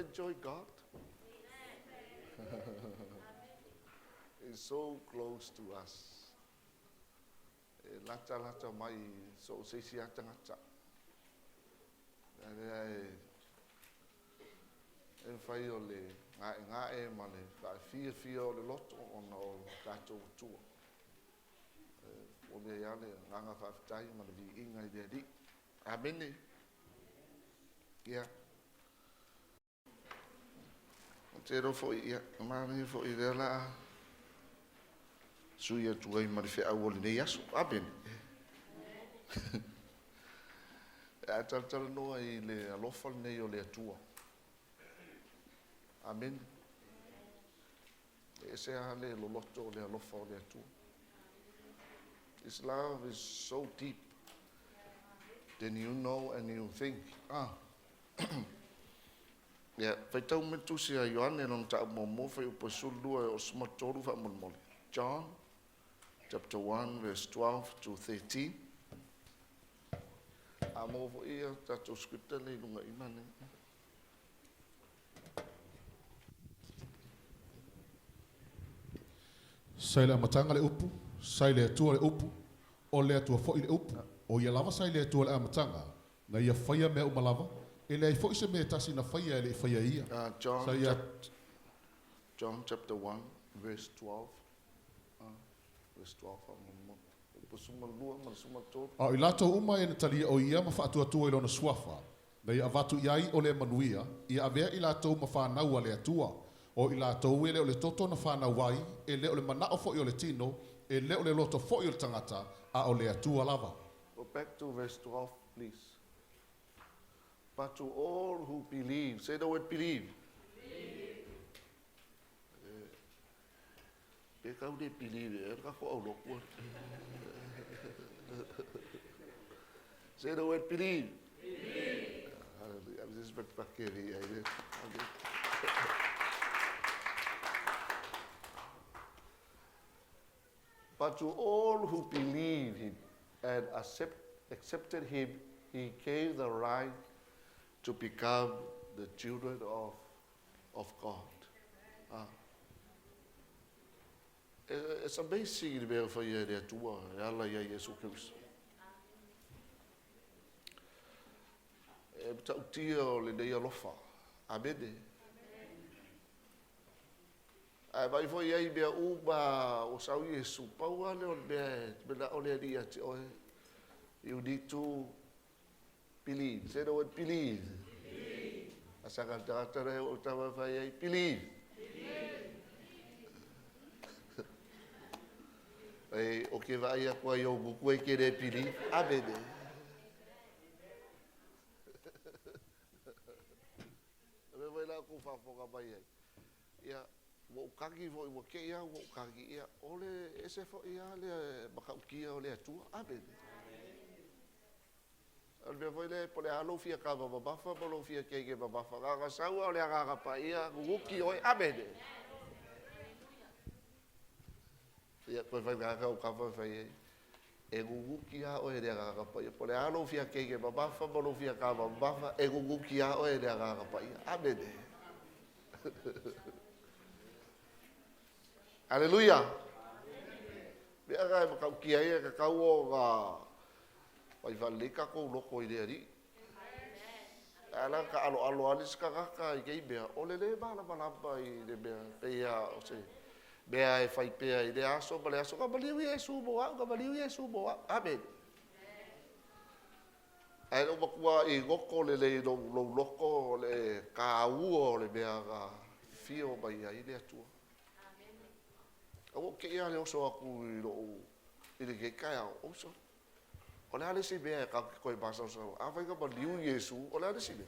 enjoy God? He's so close to us. E latalata mai i so o se isi lava tagata. O le mea lea e mafai o le gaegae ma le faafiafia o le loto ona o le tatou Atua. E momoli ai lava le agaga faafetai ma le viiga i le Alii. Amene. Ia. Ou te iloa foi, ia, manaia foi lea la sui atu ai ma le feau o lenei aso. Amene. A talatalanoa i le alofa lenei o le Atua. Amene. E ese lava le loloto o le alofa o le Atua. His love is so deep than you know and you think. Ah. Ia, faitau mai le tusi a Ioane lona mataupu muamua, fuaiupu e 12 e oo i le 13 faamolemole. John chapter 1 verse 12 to 13. A maua foi ia tatou scripture lea i luga i mane. Sa i le amataga le Upu, sa i le Atua le Upu, o le Atua foi le Upu, o Ia lava sa i le Atua i le amataga, na Ia faia mea uma lava, e leai foi se mea e tasi na faia e le i faia e Ia. John, Sa ia John chapter 1 verse 12. Verse 12 faamolemole. Upu 12 ma le 13. A o i latou uma e na talia o Ia ma faatuatua i Lona suafa, na Ia avatu i ai o le manuia, ia avea i latou ma fanau a le Atua. O i latou e le o le toto na fanau ai, e le o le manao foi o le tino, e le o le loto foi o le tagata, a o le Atua lava. Go back to verse 12, please. But to all who believe, say the word believe. Pe kau le believe e ka ko au loku. Say the word believe. Believe. Hallelujah. I'm just But to all who believe him and accept, accepted him, he gave the right to become the children of, of God. Ah. It's amazing le mea faia e le Atua e ala ia Iesu Keriso. E matautia o lenei alofa. Amene. Ae vaai foi i ai i mea uma ua sau Iesu, pau lava lea o le mea e manao le Alii ia te oe, you need to believe. Say the word believe. Believe. A saka le tagata lea ua tama fai ai, believe. Believe. E, o ke vaai aku ai o guku e ke le believe. Amene. O le mea foi la ua tou faafofoga mai ai, ia, ua ou kagi foi, ua te i lava ua ou kagi, ia, o le ese foi lava le matautia o le Atua. Amene. O le mea foi lea, po o le a lou fia kava mamafa ma lou fia teine mamafa, na ona sau lava o le Agaga Paia, nunuti oe. Amene. Ia, toe fai mai lava au kava fai ai. E nunuti lava oe e le Agaga Paia. Po o le a lou fia teine mamafa ma lou fia kava mamafa, e nunuti lava oe e le Agaga Paia. Amene. Aleluia. Mea na e matautia ai e tatau ona fai faalelei tatou loto i le Alii. Ae ala ona taaloalo lava le isi tagata i nei mea, o le lē malamalama i le mea, pei lava o se mea e fai pea i lea aso ma lea aso, na maliu Iesu mo au, na maliu Iesu mo au. Amene. Ae le o matua i goto lelei lou, lou loto o le tāua o le mea na fio mai ai le Atua. Aua ou te i lava le oso atu i lou, i lenei taeao, oso. O le a le isi mea e tatou te toe masalosalo ai? Afai na maliu Iesu, o le a le isi mea?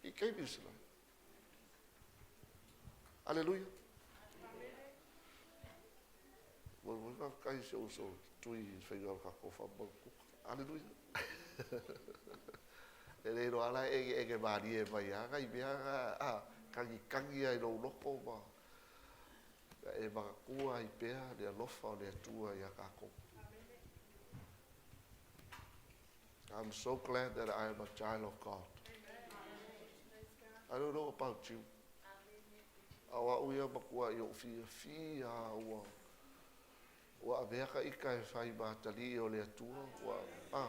He gave his life. Aleluia. Momoli faafetai i si ou uso tui i le faiga o le tatou faamautuga. Aleluia. E le iloa la e egeege malie mai lava nai mea na, a, tagitagi lava i lou loto ma e manatua ai pea le alofa o le Atua iā tatou. I'm so glad that I am a child of God. I don't know about you. A o a'u ia matua'i o'u fiafia ua ua avea ka ita e fai ma atalii o le Atua ua a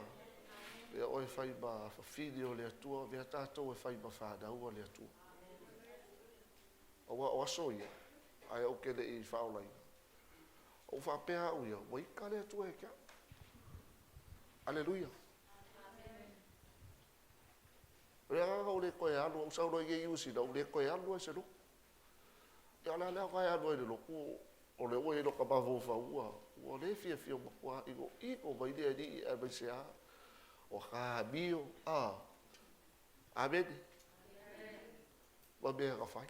avea oe e fai ma afafine o le Atua avea tatou e fai ma fanau a le Atua. Aua o aso ia ae ou te le i faaolaina. Ou faapea a'u ia ua ita le Atua ia te a'u. Aleluia. O le agaga ua le toe alu, ou sau loa i Niu Sila, ua le toe alu lava i se lotu. Ia o le a le aoga e alu ai i le lotu o lea ua i ai lota mafaufau ua, ua le fiafia ua matua inoino mai le Alii aemaise lava o ta amio, a. Amene. Ma mea na fai.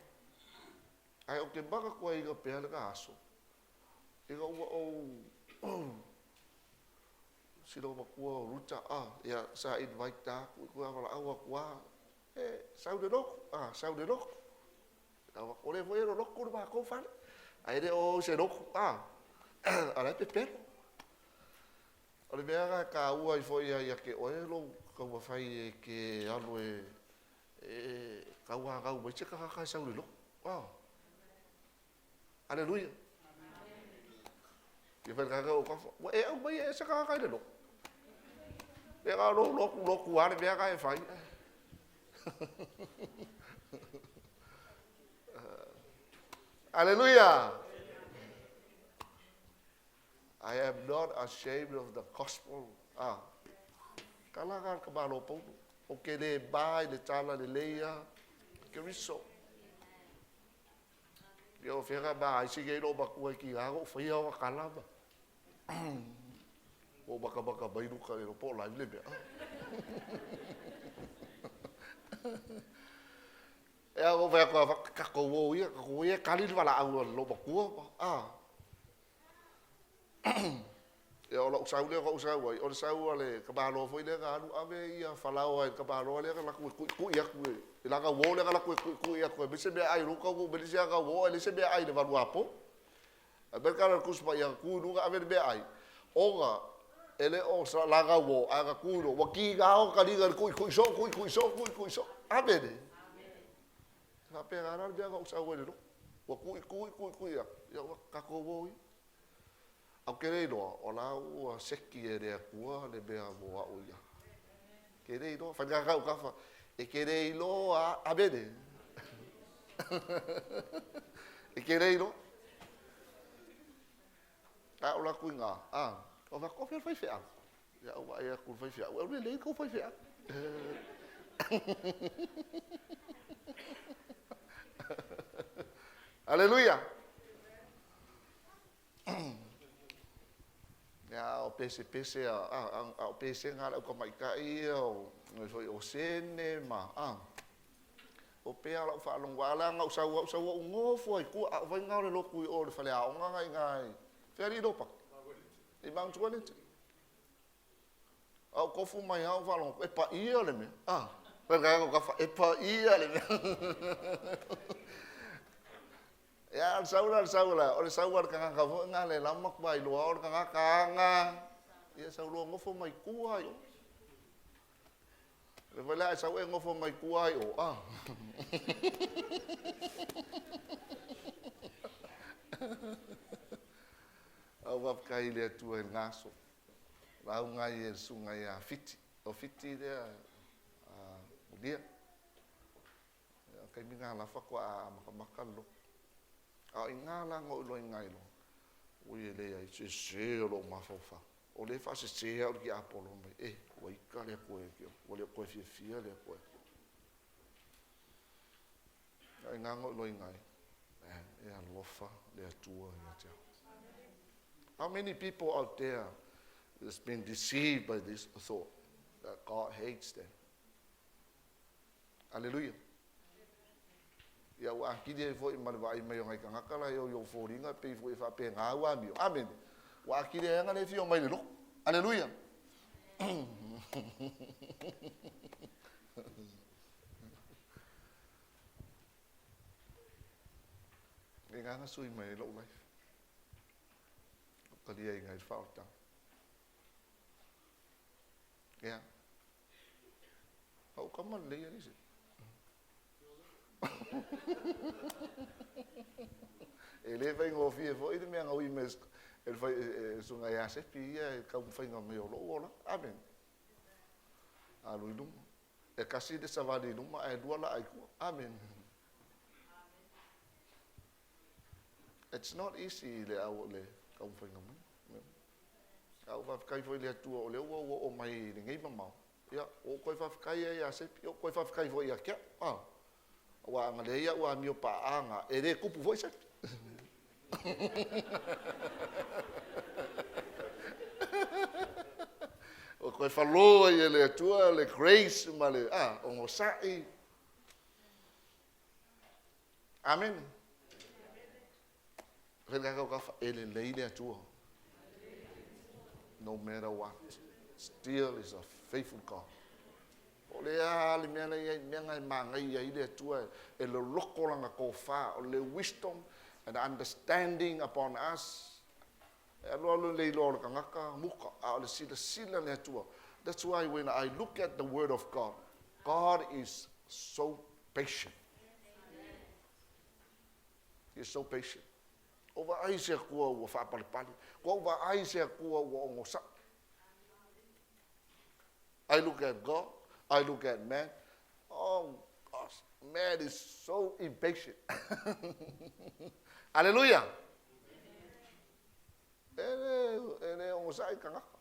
Ae ou te manatuaina pea lena aso, ina ua ou si loomatua o Ruta, a, ia, sa invite atu, ia valaau atu lava, e, sau i le lotu, a, sau i le lotu. O lea foi e lolotu le matou fale, ae le o se lotu, a, a o la e pepelo. O le mea lena e taua ai foi ia te oe lou taumafai e te alu e, e tauanau mai se tagata e sau i le lotu. A. Aleluia. Ia fai le tagata o kafa, ua e aumaia ea se tagata i le lotu? Ia na o lou lotu lotu lava le mea na e fai. Aleluia. I am not ashamed of the gospel. Ah. Tala na ka malo Paulo. O ke le ba i le tala lelei a Keriso. Ia o fea ma ai se nei lou matua i tiga na ou faia ona tala ma ua ou matamata mai Luka le iloa po o live le mea. Ia ua ou fai atu lava, tatou o ia, tatou o ia e kali le valaau a lou matua ma, a. Ia o lou sau lea na ou sau ai, o le sau a le tamaloa foi lea na alu ave ia falaoa i le tamaloa lea na alu atu e tuitui atu i lana uo lea na alu atu e tuitui atu e aumai se meaai o lea ua taunuu mai le isi ana uo ae leai se meaai i le valuapo. Ae mai le tala a le Tusi Paia na tu i luga ave le meaai, ona e le o lana uo ae na tu i luga, ua tiga ona taliga i le tuitui soo, tuitui soo, tuitui soo. Amene. E faapena la le mea na ou sau ai i le lotu. Ua tuitui, tuitui atu, ia ua tatou o ia. Ae ou te le iloa, o la ua seki e le Atua le mea mo a'u ia. Ke le iloa, fai le kakau kafa, e ke le iloa, amene. E ke le iloa. A o la atu i ina, a, o fai atu, o fea le faifeau? Ia ou vaai atu i le faifeau, e lelei le tou faifeau. Aleluia. Ia, a o pesepese a, a, a o pesega a le au tamaitai ia, o, foi o sene ma, a, o pea lau faalogo, a leaga ou sau au sau au nofo ai tua, a o fai o le lotu i o le faleaoga na i ina i, fea alii Lopati? I Mount Wellington. A ou tofu mai lava ou faalogo atu, e paia le mea. A, fai le tagata o kafa, e paia le mea. Ia, o le sau la, o le sau la, o le sau a le tagata foi lena le la matua iloa o le tagata aga, ia sau loa nofo mai tua i o. Le foi la e sau e nofo mai tua i o, a. Au faafetai i le Atua i lena aso. Lauga ai e le susuga ia Fiti. O Fiti lea a Mulia. O le taimi lena la faatoa amatamata le lotu. A o i ina la na ou iloaina ai loa, ui e leai, sese o lou mafaufau. O lea e faasese au i le tiapolo mai, e, ua ita le Atua ia te oe, ua le o toe fiafia le Atua ia te oe. A o i ina na ou iloaina ai, e alofa le Atua ia te au. How many people out there has been deceived by this thought that God hates them? Aleluia. Ia ua atili ai foi ma le vaai mai o nai tagata la e o i ou foliga pei foi e faapena ua amio. Amene. Ua atili ai ana le fia mai le lotu. Aleluia. E ngana sui mai lou life. O talia i ngai le faaolataga. Ia. Ou kama lelei alii se. E le faigofie foi le mea na ui mai e le susuga ia Sepi ia i le taumafaiga mai o lou olaga. Amene. Alu i luma. E tasi le savali i luma ae lua laa i tua. Amene. It's not easy le au le taumafaiga mai. A ou faafetai foi i le Atua o lea ua ou oo mai i lenei mamao. Ia, ua ou toe faafetai ai ia Sepi, ua ou toe faafetai foi ia te au. Ah. Aua ana leai au amio paa na, e le tupu foi Sepi. Ua toe falo ai e le Atua le grace ma le onosai. Amene. Fai le taukafa, e lelei le Atua. No matter what, still is a faithful God. O le a le mea la i ai, mea na e mānaia ai le Atua e loloko lana tofa, o le wisdom and understanding upon us. E alu alu le iloa o le tagata muka, a o le silasila le Atua. That's why when I look at the word of God, God is so patient. He is so patient. Ua vaai se Atua ua faapalepale. Ua vaai se Atua ua onosai. I look at God, I look at man. Oh, gosh, man is so impatient. Hallelujah. E le onosai tagata.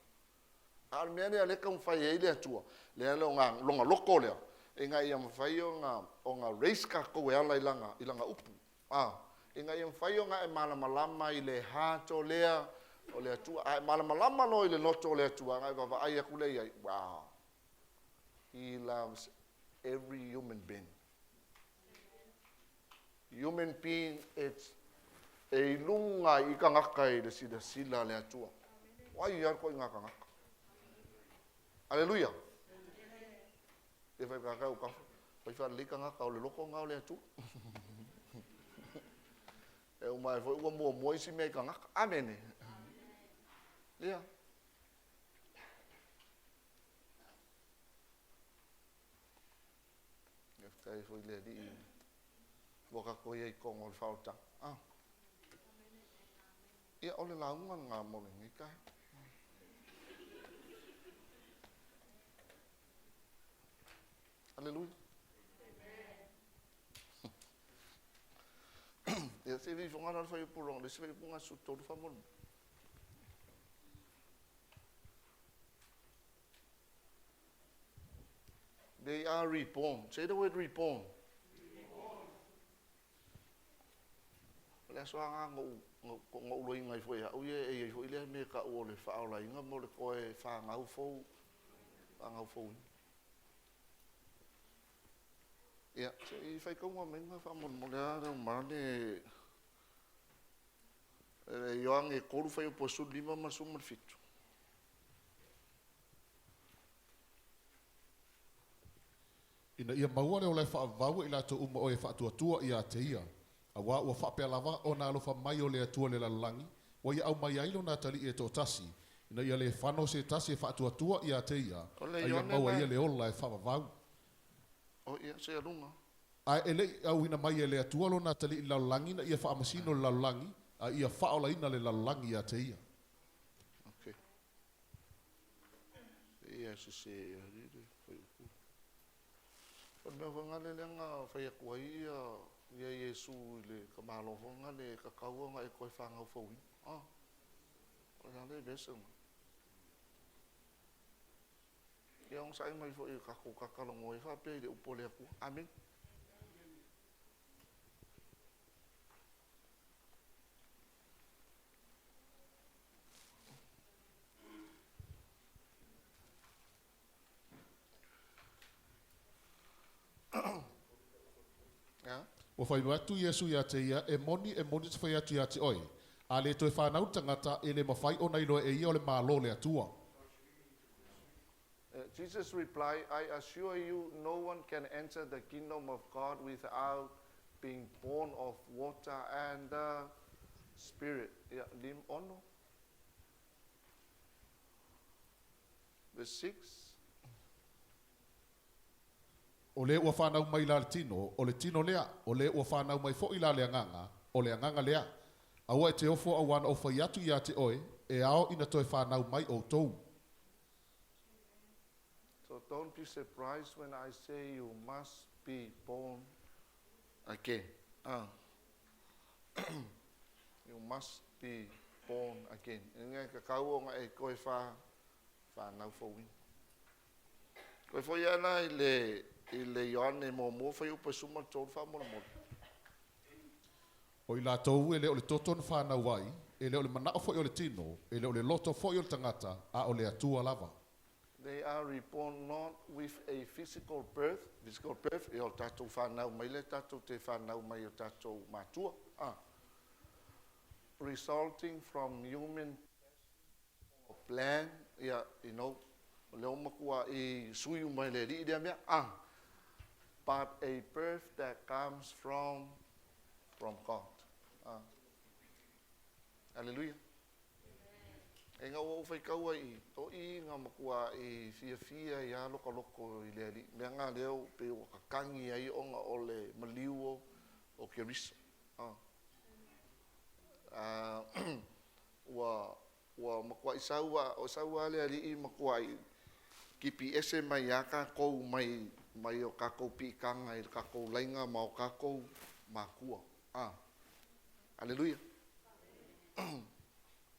A o le mea lea lea e taumafai ai le Atua, lea lona loto lea, ina ia mafai ona raise tatou e ala i lana upu. Ina ia mafai ona e malamalama i le heart o lea o le Atua. A e malamalama loa i le loto o le Atua, ona e vaavaai atu lea i ai, wow, he loves every human being. Human being, it's e i luga i tagata i le silasila a le Atua. O ai lava koe ngā tagata. Aleluia. E fai kākau ka fai wha tagata o le loko ngā o le Atua. E uma e foi ua mua mua isi mea i tagata. Amene. Ia. E faafetai foi i le Alii ua tatou i ai i totonu o le faaolataga. Ah. Ia, o le lauga lena mo lenei taeao. Aleluia. Ia, se i ifoga la le fuaiupu lona, le isi fuaiupu 13 faamolemole. They are reborn. Say the word reborn. O le aso lava na ou loiga ai foi au ia, e i ai foi lea mea e tau o le faaolaina ma o le toe fanau fou, fanau fouina. Ia, se i faitauga mai na faamolemole lava le aumale Ioane 3 fuaiupu 15 ma le 17. Ina ia maua le ola e faavavau e i latou uma o e faatuatua ia te ia. Auā ua faapea lava ona alofa mai o le Atua i le lalolagi, ua ia aumai ai lona atalii e toatasi, ina ia le fano se tasi e faatuatua ia te ia, O le a ia Ioane maua e na ia le ola e faavavau. O ia se aluga. Ae e le i auina mai e le Atua lona atalii i le lalolagi ina ia faamasino le lalolagi, a ia faaolaina le lalolagi ia te ia. Ok. Ia sese ia le fuaiupu. O le mea foi lena lea na fai atu ai ia ia Iesu i le tamaloa foi lena e tatau ona e toe fanau fouina. Ah. O le a le vese lena. Ia onosai mai foi i tatou tatalanoa ai faapea i le upu a le Atua. Amene. Ua fai atu Iesu ia te ia, E moni, e moni ou te fai atu ia te oe, a le toe fanau le tagata, e le mafai ona iloa e ia o le Malo o le Atua. Jesus replied, I assure you, no one can enter the kingdom of God without being born of water and the Spirit. Ia, lim ono. Verse 6. O le ua fanau mai la le tino, o le tino lea, o le ua fanau mai foʻi la le agaga, o le agaga lea. Aua e te ofo auā na ou fai atu ia te oe, e ao ina toe fanau mai ʻoutou. So don't be surprised when I say you must be born again. Ah. You must be born again. E ngai ka kau o nga e koe wha, whanau fouina. Koe foi ana i le, i le Ioane muamua fuaiupu e 13 faamolemole. O i latou e le o le toto na fanau ai, e le o le manaʻo foʻi o le tino, e le o le loto foʻi o le tagata, a o le Atua lava. They are reborn not with a physical birth, physical birth, ia o tatou fanau mai lea tatou te fanau mai o tatou matua, a, resulting from human or plan, ia, you know, o lea ua matuaʻi sui uma e le Alii lea mea, a, but a birth that comes from, from God. A. Aleluia. Ina ua ou faitau ai i o i nga matuaʻi fiafia ia lokaloko i le Alii, mea nga lea pei ua kakagi ai ona o le maliu o, o Keriso. A. A, ua, ua matuaʻi sau a, o sau a le Alii matuaʻi kipi ese mai iā kākou mai, mai o kākou piʻitaga i le kākou laina ma o kākou makua. A. Aleluia.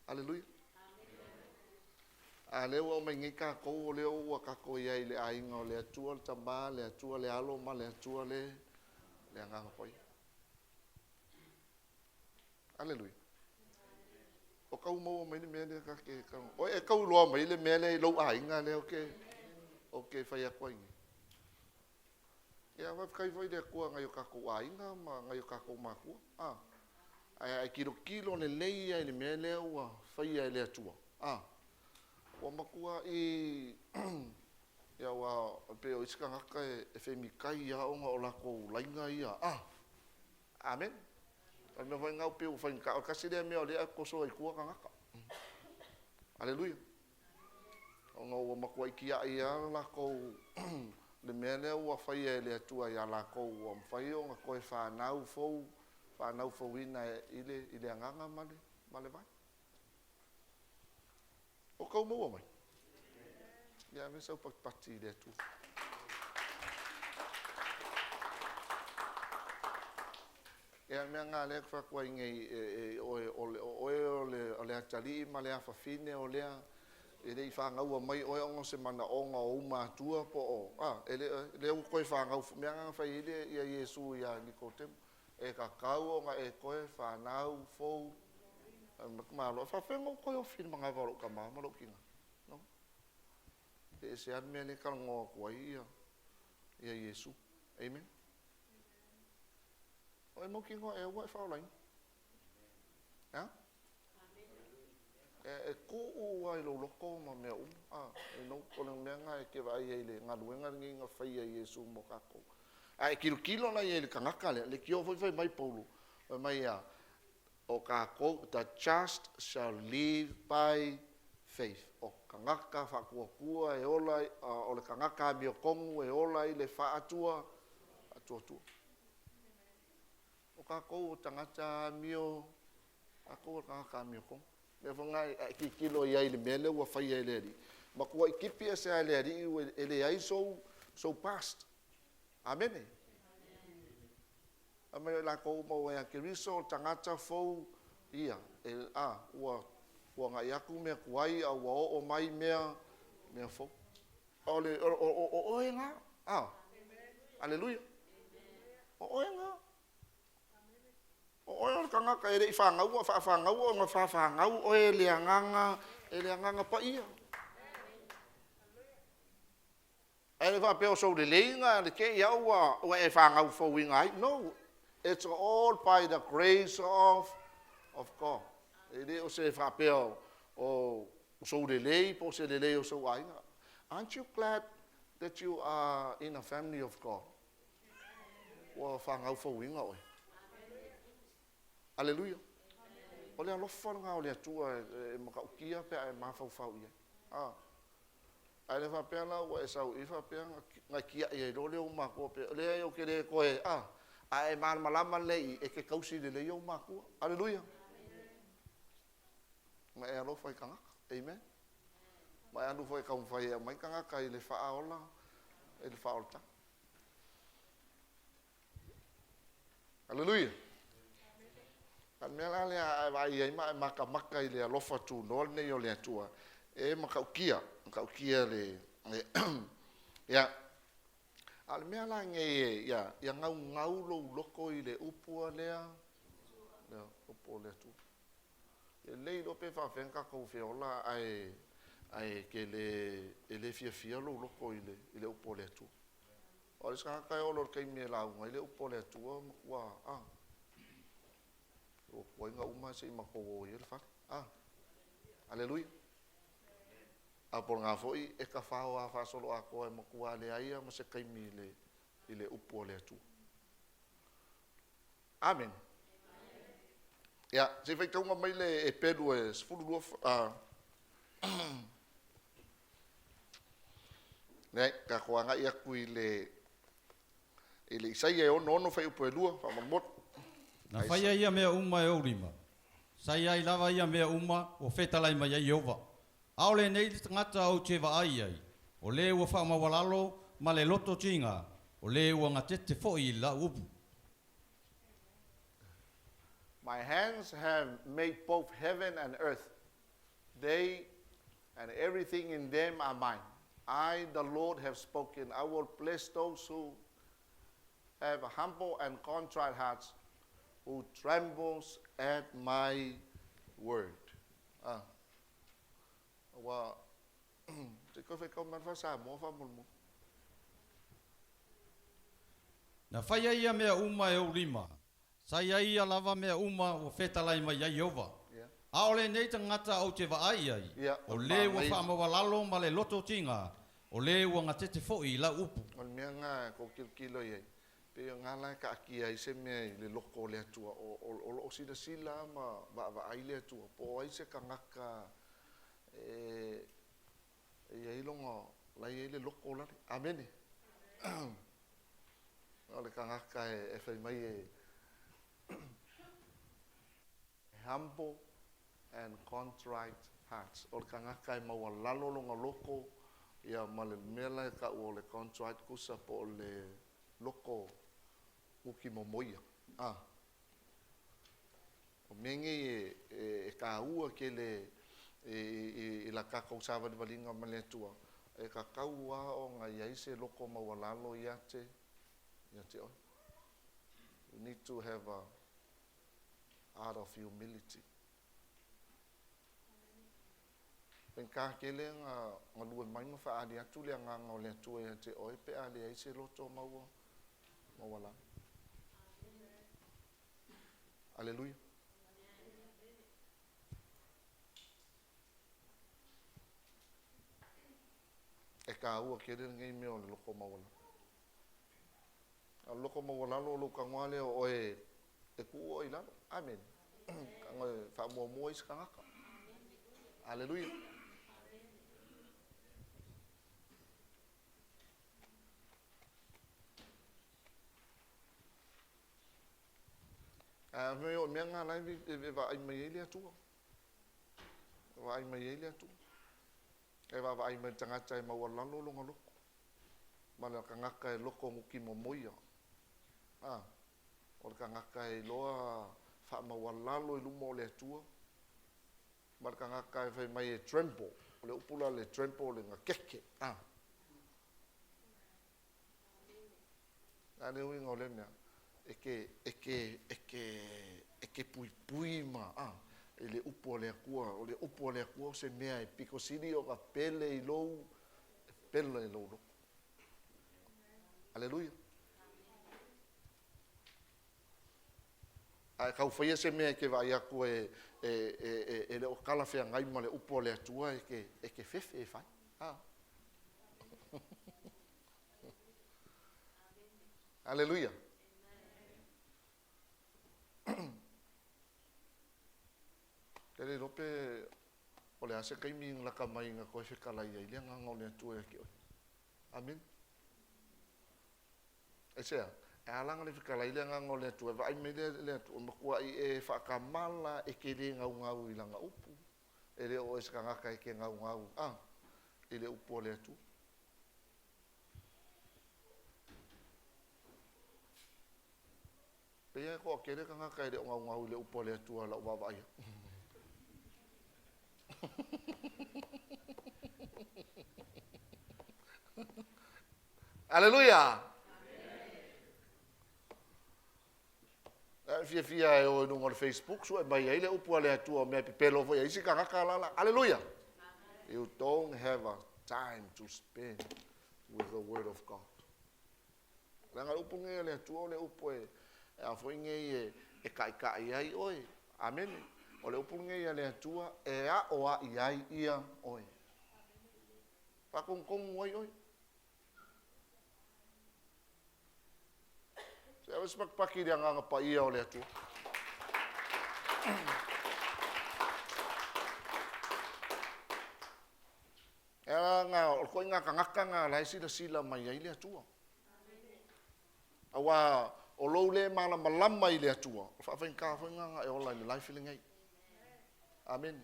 Aleluia. A lea ua omai nei kākou, o lea ua kākou i ai i le aiga o le Atua le Tama, le Atua le Alo, ma le Atua le, le Agaga Paia. Aleluia. O kau maua mai le mea lea ka ke kau. O e kau loa mai le mea lea i lou aiga lea o ke, o ke whai atu ai nei. Ia, faafetai foi i le Atua nai o tatou aiga ma nai o tatou makua. A, ae a e tilotilo lelei ia i le mea lea ua faia e le Atua, a, ua matuaʻi, ia ua pei o isi tagata e femikai ia ona o latou laina ia, a, amen. O le mea foi lena pei ua faigata, o le tasi lea mea o lea e toso ai tua tagata. Aleluia. Ona ua matuai tiai lava lakou le mea lea ua faia e le Atua iā lakou, ua mafai ona toe fanau fou, fanau fouina i le, i le agaga ma le, ma le vai. O kau maua mai? Ia ave sau patipati i le Atua. Ia mea nga lea ka fai atu ai nei e, e, oe, o le, o oe o le, o le atalii ma le afafine o lea e le i fānaua mai oe ona o se manaoga o ou matua po o, a, e le, lea ua toe fānau, mea nga na fai ai le, ia Iesu iā Nikodemo, e tatau ona e toe fānau fou, malo, e faapefea ona ou toe ofi i le manava o lou tama ma lou tina? No. E ese lava le mea lea e talanoa atu ai ia, ia Iesu. Amen. O e mautinoa ea ua e faaolaina. A? E, e tuu lava i lou loto ma mea uma. A, e no, o le mea lena e te vaai ai i le galuega lenei na faia e Iesu mo tatou. A e tilotilo la i ai i le tagata lea, leitioa foi fai mai Paulo, fai mai a, o tatou, the just shall live by faith. O tagata faatuatua e ola, o le tagata amiotonu e ola i le faatua, faatuatua. O tatou o tagata amio, tatou o tagata amiotonu. Mea foi lena a e tilotilo i ai i le mea lea ua faia e le Alii, matuai tipi ese lava e le Alii ua e leai sou, sou past. Amene. Fai mai o i latou uma ua ia Keriso, o tagata fou ia, e, a, ua tuanai atu mea tuai, a ua oo mai mea, mea fou. O le, o, o, o, o oe la, a, aleluia. O oe la. O oe o le tagata e le i fanau, faafanau ona fafanau oe e le Agaga, e le Agaga Paia. Ae le faapea o sou leleiga le te i au ua, ua e fanau fouina ai. No, it's all by the grace of, of God. E le o se faapea o, o sou lelei po o se lelei o sou aiga. Aren't you glad that you are in a family of God? Ua fanau fouina oe. Aleluia. O le alofa lena o le Atua e, e matautia pe a e mafaufau i ai. Ah. Ae le faapea la ua e sau i i faapea na tiai ai loa lea o ou matua pe, leai ou te le toe, a, a e malamalama lelei i i, e te tausi lelei ou matua. Aleluia! Ma e alofa i tagata. Amen. Ma e alu foi e taumafai e aumai tagata i le faaola, i le faaolataga. Aleluia! A o le mea la lea a e vaai ai ma e matamata i le alofa tunoa lenei o le Atua, e matautia, matautia le, le ia. A o le mea la nei e, ia, ia naunau lou loto i le upu a lea, le upu o le Atua. E le iloa pe faafefea ona tatou feola ae, ae te le, e le fiafia lou loto i le, i le upu a le Atua. O le isi tagata e oo loa i le taimi e lauga ai le upu a le Atua, matua, a, ua tuai ona uma ae se i matou o ia i le fale. A, aleluia. A po o lena foi e tafao lava faasoloatoa e matua leai lava ma se taimi i le, i le upu a le Atua. Amene. Ia, se i faitauga mai le Eperu e 12, a, leai, tatou agai atu i le i le Isaia e 66 fuaiupu e 2, faamolemole. Na faia ia mea uma e ou lima, sa i ai lava ia mea uma ua fetalai mai ai Ieova. ʻAʻole nei le tagata ou te vaai ai, o le ua faamaualalo ma le loto tiga, o le ua gatete foi i lau upu. My hands have made both heaven and earth, they and everything in them are mine. I, the Lord, have spoken. I will bless those who have humble and contrite hearts, who trembles at my word. Ah. Ua se i toe faitau mai le faa-Samoa faamolemole. Na faia ia mea uma e ou lima, sa i ai ia lava mea uma ua fetalai mai ai Ieova. ʻAʻole nei tagata ou te vaai i ai, o le ua faamaualalo ma le loto tiga, o le ua gatete foi i lau upu. O le mea lena e tou tilotilo i ai, pei o lena la e taatia ai se mea i le loko o le Atua, o lo o silasila lava ma vaavaai le Atua, po o ai se tagata e i ai lona, la e i ai le loto lale. Amene. O le tagata e fai mai e humble and contrite hearts. O le tagata e maualalo lona loto, ia ma le mea la e tau o le contrite tusa po o le loko uki momoia. A. O mea nei e taua tele i la tatou savalivaliga ma le Atua, e tatau lava ona i ai se loto maualalo ia te oe. You need to have a heart of humility. Faigata tele ona galue mai ma faaali atu le agaga o le Atua ia te oe pe a leai se loto maualalo. Aleluia. E taua tele lenei mea o le loto maualalo. A o le loto maualalo o lou tago lava lea o oe e tuu oe i lalo. Amene. Tago e faamuamua isi tagata. Aleluia. A o le mea lena la e vaai mai ai le Atua. E vaai mai ai le Atua. E vaavaai mai le tagata e maualalo lona loto. Ma le tagata e loto nuti momoia. A, o le tagata e iloa faamaualalo i luma o le Atua. Ma le tagata e fai mai e tremble. O le upu la le tremble o le gakeke. A. A le uiga o lea mea, e te, e te, e te, e te puipui ma, a, i le upu a le Atua. O le upu a le Atua o se mea e pito sili ona pele i lou, e pele i lou loto. Aleluia. A e tau faia se mea e te vaai atu e, e, e, e, e le o talafeagai ma le upu a le Atua, e te, e te fefe e fai. A. Aleluia. Te le iloa pe O le a se taimi na laka mai na toe fetalai ai le Agaga o le Atua ia te oe. Amene. Aisea? E ala ona le fetalai le Agaga o le Atua, e vaai mai le, le Atua, e matuai e faatamala, e te le naunau i Lana upu, e le o oe se tagata e te naunau, a, i le upu a le Atua. Pei lava e toatele tagata e le o naunau i le upu a le Atua i lau vaavaai atu. Aleluia! E fiafia e o i luga o le Facebook, sue mai ai le upu a le Atua o mea pepelo foi a isi tagata la la. Aleluia! You don't have a time to spend with the word of God. Leaga le upu nei a le Atua o le upu e, e a foi nei e, e taʻitaʻi ai oe. Amene. O le upu nei a le Atua e aʻoaʻi ai ia oe. Faatonutonu ai oe. Se ave se pakipaki i le Agaga Paia o le Atua. E ala nga, o le koʻiga tagata na la e silasila mai ai le Atua. Auā o lou le malamalama i le Atua, o le faafaigata foi lena na e ola i le life lenei. Amene.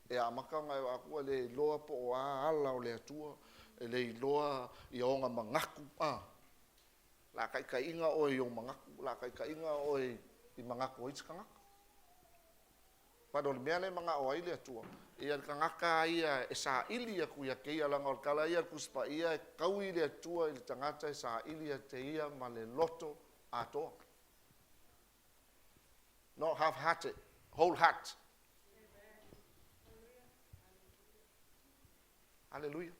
E amata ona e oo atu e le iloa po o a ala o le Atua, e le iloa ia ona manatu, a. O le a taitaiina oe i ou manatu, o le a taitaiina oe i manatu o isi tagata. But o le mea lea e manao ai le Atua, ia le tagata lava ia e saili atu ia te ia, leaga o le tala ia a le Tusi Paia, e taui le Atua i le tagata e saili ia te ia ma le loto atoa. Not half hearted, whole heart. Hallelujah.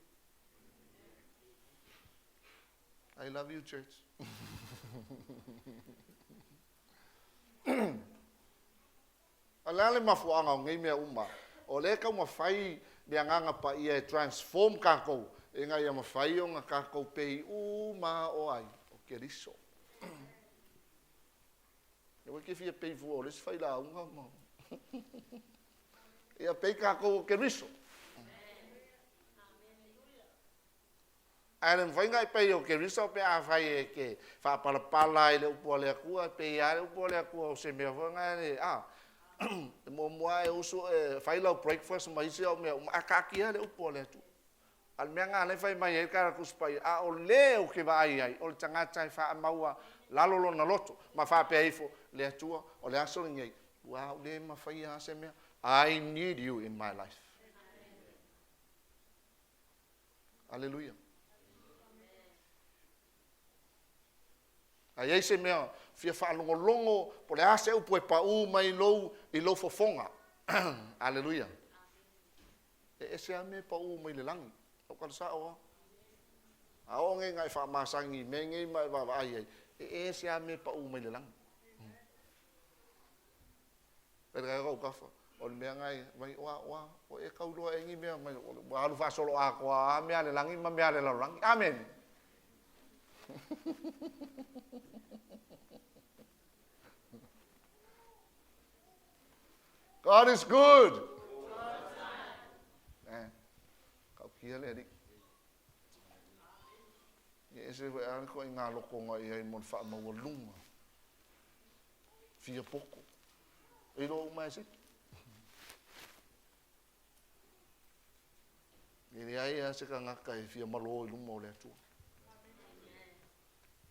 I love you, church. O le a le mafuaaga o nei mea uma? O lea e taumafai le Agaga Paia e transform tatou ina ia mafai ona tatou pei uma o ai? O Keriso. Aua e te fia pei fua o le isi failauga ma ia pei tatou o Keriso. Ae le mafai ona e pei o Keriso pe afai e te faapalapala ai i le upu a le Atua, e pei lava le upu a le Atua o se mea foi lena e, a, e muamua e usu e fai lau breakfast ma isi au mea uma, ae taatia le upu a le Atua. A o le mea lena lea e fai mai ai le tala Tusi Paia, a o le ou te vaai ai, o le tagata e faamaua lalo lona loto, ma faapea ifo, Le Atua, o le aso lenei, ua au le mafaia lava se mea, I need you in my life. Aleluia. A i ai se mea fia faalogologo, po o le a se upu e paū mai lou, i lou fofoga. Aleluia. E ese lava mea e paū mai le lagi. Lau tala sao lava. A oo nei ina e faamasani i mea nei ma e vaavaai ai, e ese lava mea e paū mai le lagi. Tafa, o le mea lena e mai, oa, oa, o e tau iloa ea ni mea mai, ua alu faasoloatoa lava mea a le lagi ma mea a le lalolagi. Amene. God is good. Eh, kaukia le alii. E ese foi a le koʻiga loko na i ai mo le faamaualuga. Fia poto. E iloa uma e se. E leai lava se tagata e fia malo i luma o le Atua.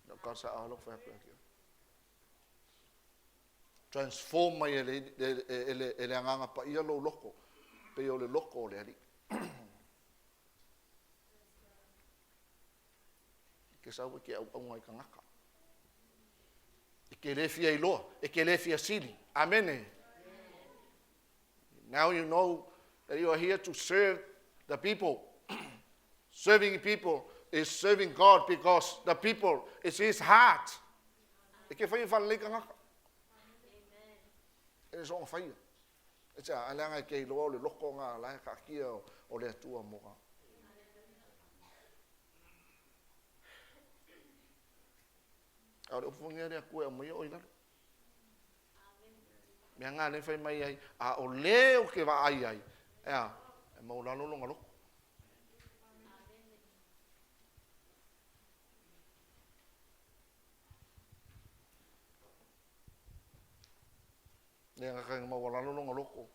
Lau tala sao lou fai atu ia te oe. Transform mai e le, e, e, e, le, e le Agaga Paia lou loto, pei o le loto o le Alii. E te sau e te auauna i tagata. E te le fia iloa, e te le fia sili. Amene. Now you know that you are here to serve the people. Serving people is serving God because the people is his heart. E ke whai whanalei tagata. E le soonga whaia. E te a, leaga e ke iloa o le loko ngā lae kaakia o le Atua mo ngā. A o le upu foi le Atua e aumaia oe i lalo. Mea ngā le whai mai ai, a o le o ke vaai ai, E a, e maualalo lona loto. Le gaka e maualalo lona loto,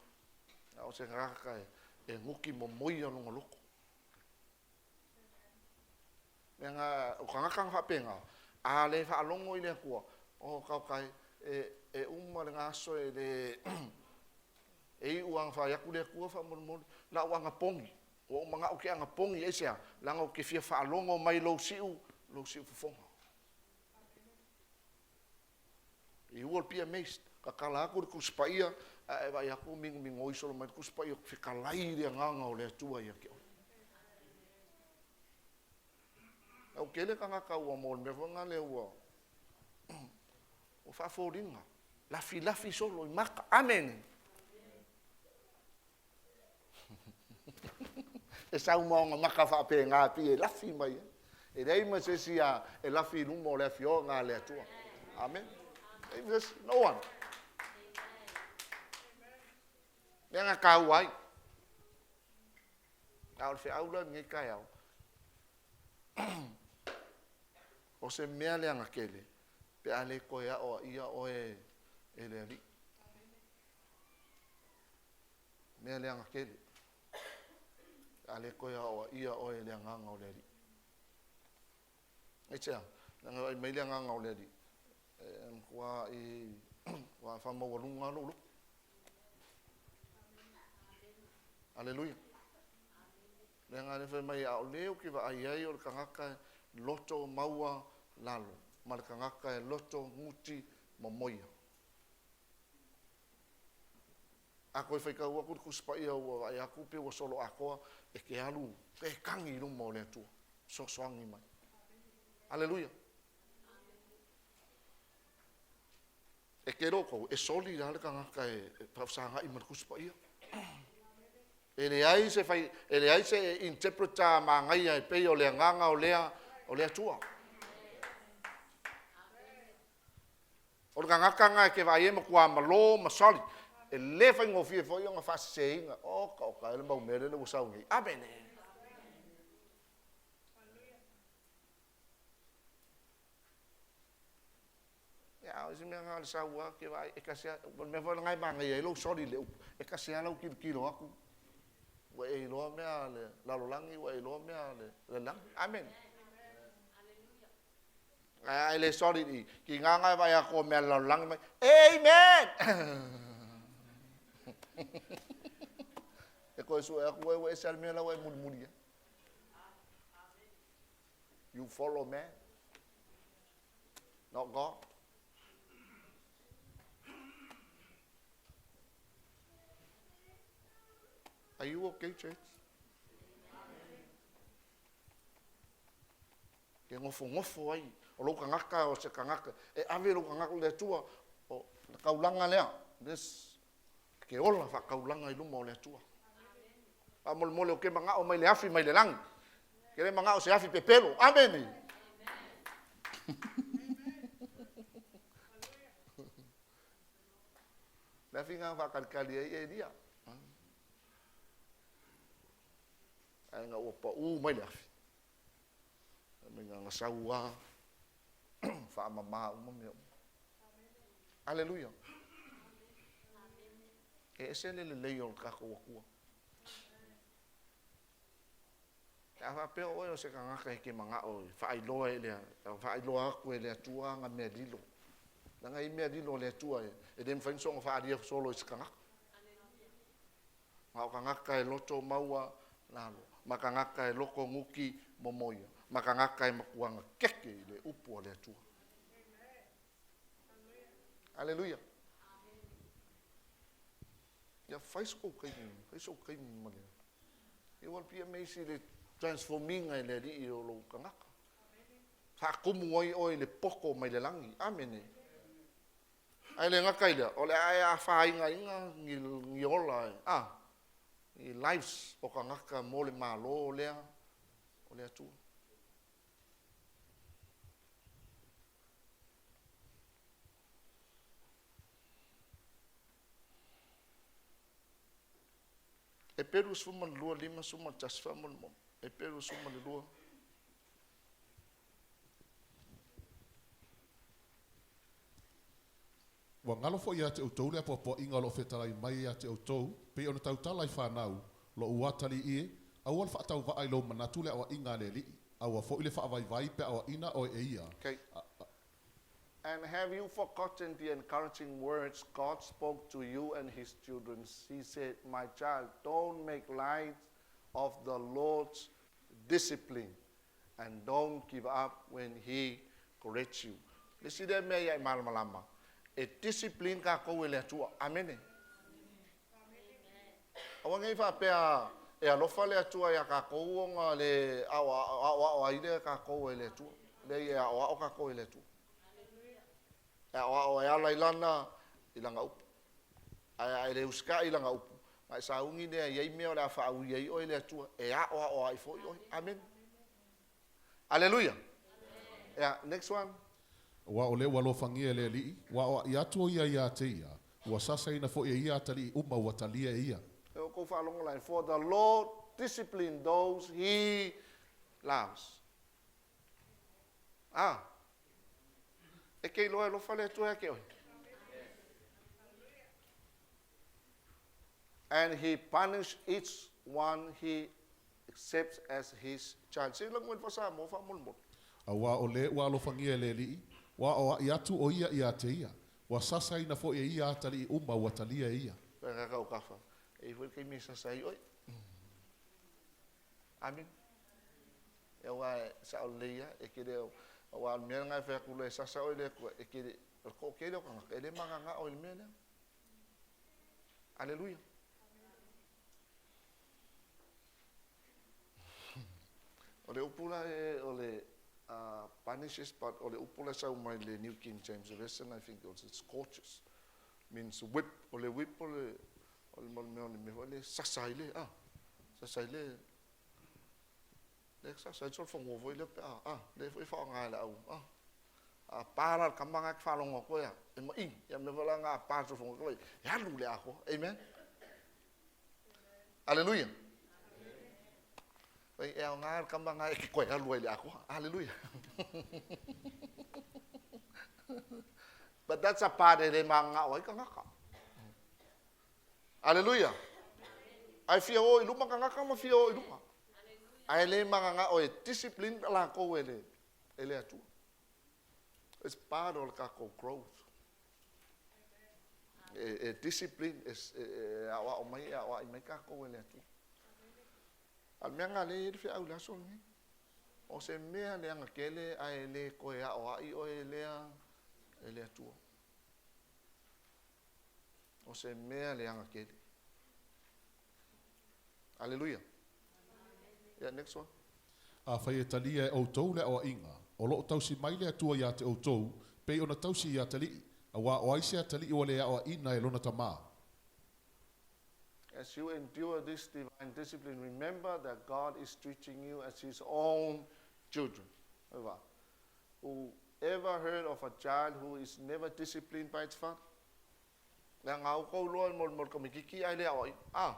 a o se gaka e guki momoia lona loto. Mea nga, o kagaka nga faapenga, a le faalogo i le Atua, o kaokae, e uma le gaso e le, e iu aga fai atu le Atua faamolemole, la ou agapogi, ua ou manao ou te agapogi, aisea? Leaga ou te fia faalogo mai lou siu, lou siu fofoga. You will be amazed. Tatala atu le Tusi Paia, ae vaai atu migomigoi solo mai le Tusi Paia, fetalai le agaga o le Atua ia te oe. Au tele tagata ua mo le mea foi lena ua ua faafoliga, lafilafi solo i maka. Amen. E sau ma ona maka faapena pei e lafi mai ai. E leai ma se isi e lafi i luma o le afioga a le Atua. Amen. No one. Mea na taua ai. A o le feau la lenei taeao, o se mea leaga tele pe a le toe aoaia oe e le Alii. Mea leaga tele pe a le toe aoaia oe e le agaga o le Alii. Aisea? Leaga e vaai mai le agaga o le Alii, e matua i ua faamaualuga lou loto. Aleluia. Leaga le fai mai, a o lea ou te vaai ai o le tagata loto maua lalo, ma le tagata e loto guti momoia. A toe faitau atu le Tusi Paia ua vaai atu pe ua solo atoa, e te alu e tagi i luma o le Atua, fesoasoani mai. Aleluia. E te iloa outou, e soli la le tagata e faafesagai ma le Tusi Paia. E leai se fai, e leai se interpreter manaia e pei o le agaga o lea o le Atua. O le tagata na e te vaai e matua malo ma soli, e le faigofie foi ona faaseseina. Oka oka e le mau mea lele ua sau nei. Amene. Ia, o isi mea na o le sau lava ke vaai, e tasi lava, o le mea foi lena e manaia ai lou soli i le upu, e tasi lava lau tilotilo atu, ua e iloa mea a le lalolagi, ua e iloa mea a le lagi. Amene. Ae a e le soli i i, tiga na e vaai atu o mea a le lalolagi mai, Amen! E toe sue atu oe ua ese lava le mea la ua e mulimuli ai. You follow man, not God. Are you okay, church? Ke gofogofo ai o lou tagata o se tagata e ave lou tagata i le Atua, o le taulaga lea, this, ke ola faataulaga i luma o le Atua. Faamolemole ou te manao mai le afi mai le lagi. Ke le manao se afi pepelo. Amene. Le afi na faakalikali ai Elia. Ae na ua pau mai le afi. Mai na sau a faamama uma mea uma. Aleluia. E ese le lelei o le tatou Atua. Pe a faapea oe o se tagata e te manao e faailoa e le, faailoa atu e le Atua ana mea lilo. Leaga e i ai mea lilo a le Atua e le mafai ona soona faaalia solo i se tagata. Ma o tagata e loto maua lalo, ma tagata e loto guti momoia, ma tagata e matuaga keke i le upu a le Atua. Aleluia. Ia fai so kou taimi, fai sou taimi ma le. You will be amazed i le transforminga e le Alii o lou tagata. Faatumu ai oe i le poto mai le lagi. Amene. Ae le gata i lea, o le a e afaingaina ni ola, a, ni lives o tagata mo le Malo lea o le Atua. Eperu 12, 51 faamolemole. Eperu 12. Ua galo foi ia te outou le apoapoaiga o loo fetalai mai ia te outou, pei ona tautala i fanau, Lo'u atalii e, aua le faatauvaa i lou manatu le aoaiga a le Alii, aua foi le faavaivai pe a aoaina oe e ia. Okay. And have you forgotten the encouraging words God spoke to you and his children? He said, My child, don't make light of the Lord's discipline and don't give up when he corrects you. Le isi lea mea ia e malamalama, e discipline kākou e le Atua. Amene. Aua nei faapea e alofa le Atua iā kākou ona le aoaoa ai lea kākou e le Atua. Leai, e aoao kākou e le Atua. E aoao e ala i lana, i lana upu. Ae a e le usikai i lana upu, na e sauni lea e i ai mea o le a faaui ai oe e le Atua, e aoao ai foi oe. Amene. Aleluia. Yeah, next one. Aua o lea ua alofagia e le Alii, ua aoaʻi atu o ia iā te ia, ua sasaina foi e ia atalii uma ua talia e ia. E outou faalogo lai, For the Lord discipline those he loves. Ah. E ke iloa e alofa le Atua ia te oe. And he punish each one he accepts as his child. Se i lagu mai le faa-Samoa faamolemole. Aua o le ua alofagia e le Alii, ua aoaʻi atu o ia iā te ia, ua sasaina foi e ia atalii uma ua talia e ia. Whakakau kafa. E i foi le taimi e sasa ai oe. Amen. E aua e sao lelei lava, e te le, aua o le mea lena e fai atu loa e sasa oe le Atua, e te le, o le toatele o tagata, e le magagao i le mea lea. Aleluia. O le upu la e, o le uh, punishes, but o le upu la e sau mai le New King James Version, I think it's scorches, means whip. O le whip o le, o le mea o le mea foi le sasa ai le, ah, sasa ai le, le sasa ai solofanua foi lea pe a, ah, lea foi e faaaoga e le au, ah. A pa la le tama na e te faalogo atu ai a, e maʻi. Ia mea foi la na a pa le solofanua atu ai, e alu le atoa. Amen. Aleluia. Oi, e aoga le tama na e te toe alu ai le atoa. Aleluia. But that's a part e le mananao ai tagata. Aleluia. Ae fia o i luma tagata ma fia o i luma. Ae le mananao e discipline lakou e le, e le Atua. It's part o le tatou growth. E, e discipline, e, e, e aoao mai, e aoai mai tatou e le Atua. A le mea nga le i le feau i le aso lenei. O se mea leaga tele ae le toe aoai oe e lea, e le Atua. O se mea leaga tele. Aleluia. Yeah, next one. Afai e talia e outou le aoaiga, o lo o tausi mai le Atua iā te outou, pei ona tausi i atalii, auā o ai se atalii ua le aoaina e lona tamā? As you endure this divine discipline, remember that God is treating you as His own children. Eva. Who ever heard of a child who is never disciplined by its father? Leaga au kou loa mo le kamikiki ae le aoaʻina. A!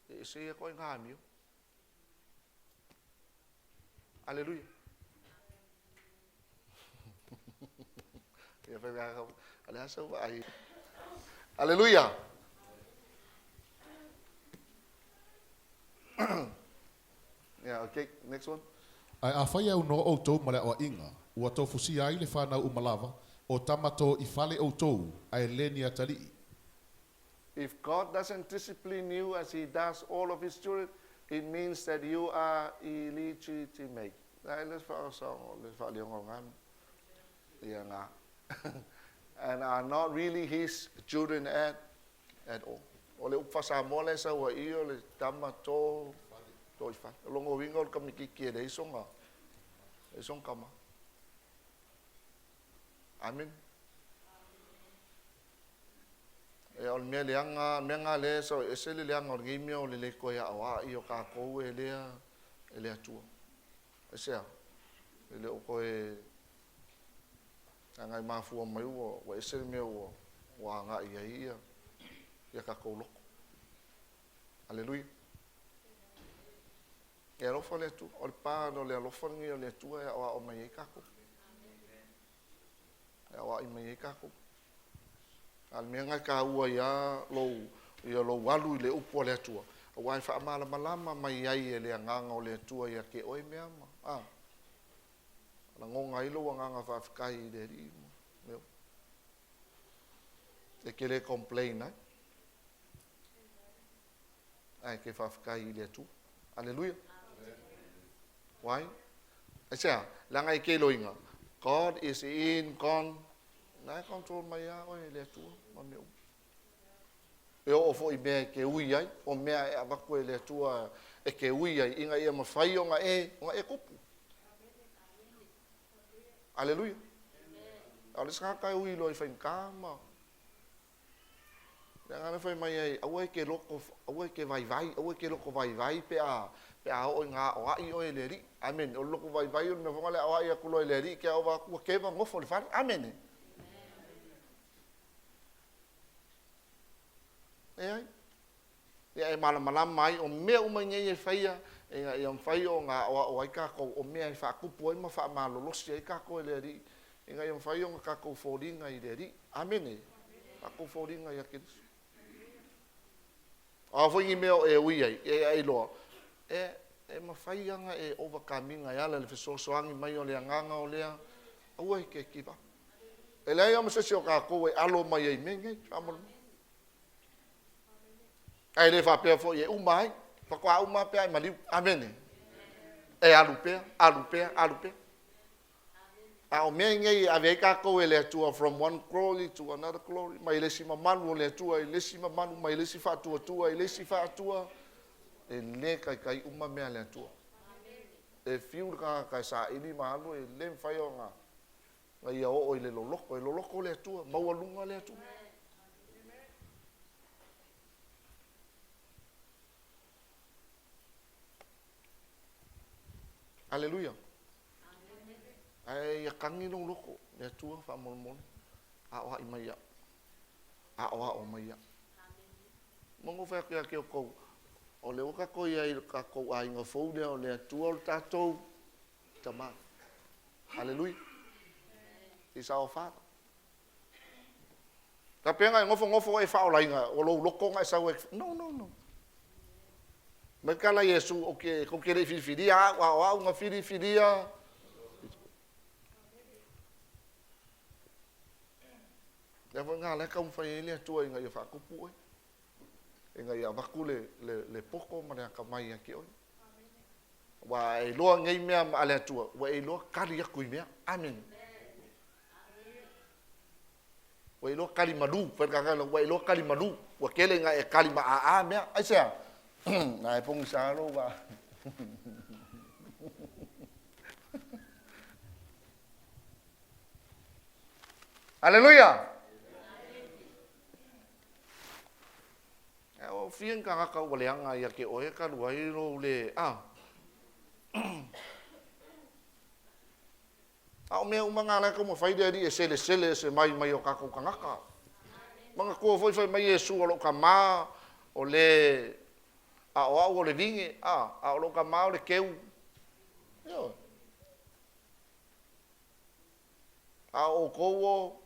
E ese ia koe ngā amio. Aleluia. Ia whai wea ale asa ua ai. Aleluia. Yeah, okay, next one. Ae afai e aunoa outou ma le aoaiga, ua tofusia ai le fanau uma lava, o tama to i fale outou, ae le ni atalii. If God doesn't discipline you as he does all of his children, it means that you are illegitimate. Ai le le faaleogaoga ia nga. And are not really his children at at all. O le upu faa-Samoa lea e sau ai i o le tama to, to i fale. O lona uiga o le kamikiki e leai sona, leai sona tama. Amen. E o le mea leaga, mea nga lea e sau ai, ese le leaga o lenei mea o le le toe aoai o kākou e lea, e le Atua. Aisea? E le o toe agai mafua mai ua, ua ese le mea ua, ua agai ai ia, ia tatou loko. Aleluia. E alofa le Atua. O le pa o le alofa lenei o le Atua e aoao mai ai tatou. E aoai mai ai tatou. A o le mea lena e taua ai lava lou, ia lou alu i le Upu a le Atua, aua e faamalamalama mai ai e le Agaga o le Atua ia te oe mea ma, a, lagona ai lou agaga faafetai i le Alii ma mea uma. E te le complain ai. Ae e te faafetai i le Atua. Aleluia. Why? Aisea? Leaga e te iloina, God is in con, na e control mai lava oe e le Atua ma mea uma. E oo foi i mea e te ui ai, o mea e avatu e le Atua e te ui ai, ina ia mafai ona e, ona e tupu. Aleluia. A o le isi tagata e ui loa i faigata ma Le agaga lea fai mai ai, aua e te loto, aua e te vaivai, aua e te loto vaivai pe a, pe a oo ina aoai oe e le Alii. Amene. O le loto vaivai o le mea foi lena le aoai atu loa e le Alii, ke ova atu ua keva nofo i le fale. Amene. Leai. Ia e malamalama ai, o mea uma nei e faia, ina ia mafai ona aoao ai tatou, o mea e faatupu ai ma faamalolosi ai tatou e le Alii, ina ia mafai ona tatou foliga i le Alii. Amene. Tatou foliga ia Keriso. O a foi ni mea o e ui ai, ia e iloa, e, e mafai ona e overcome ina e ala i le fesoasoani mai o le Agaga o lea, aua e te give up. E leai lava ma se isi o tatou e alo mai ai i mea nei, faamolemole. Ae le faapea foi e uma ai. Faatoa uma pe a e maliu. Amene. E alu pea, alu pea, alu pea. A o mea nei e ave ai tatou e le Atua from one glory to another glory, mai le isi mamalu o le Atua i le isi mamalu, mai le isi faatuatua i le isi faatua, e le taitai uma mea a le Atua. E fiu le tagata e saili ma alu, e le mafai ona na ia oo i le loloto. E loloto le Atua, maualuga le Atua. Aleluia. Ae ia kagi lou loto, le Atua faamolemole, aoai mai iaʻu. Aoao mai iaʻu. Manu fai atu ia te outou, o lea ua tatou i ai i le tatou aiga fou lea o le Atua o le tatou Tama. Aleluia. He's our Father. Faapea e nofonofo e faaolaina, o lou loto na e sau ai. No, no, no. Mai kala Iesu, o ke, kou te le i filifilia au, a o au na filifilia. Lea foi ngā lea taumafai ai le Atua ina ia faatupu oe. Ina ia avatu le, le, le poto ma le akamai ia te oe. Ua e iloa nei mea a le Atua, ua e iloa kali atu i mea. Amene. Ua e iloa kali malu, fai le tagata, ua e iloa kali malu, ua tele ina e kali ma aa mea. Aisea? Na e pogisa lou vaa. Aleluia! Ua fia ni tagata ua leaga ia te oe talu ai lou le, a. A o mea uma na la e taumafai le Alii e selesele ese mai mai o tatou tagata. Manatua foi fai mai Iesu o lou tama o le a o au o le vine, a, a o lou tama o le keu. Ioe. A o outou o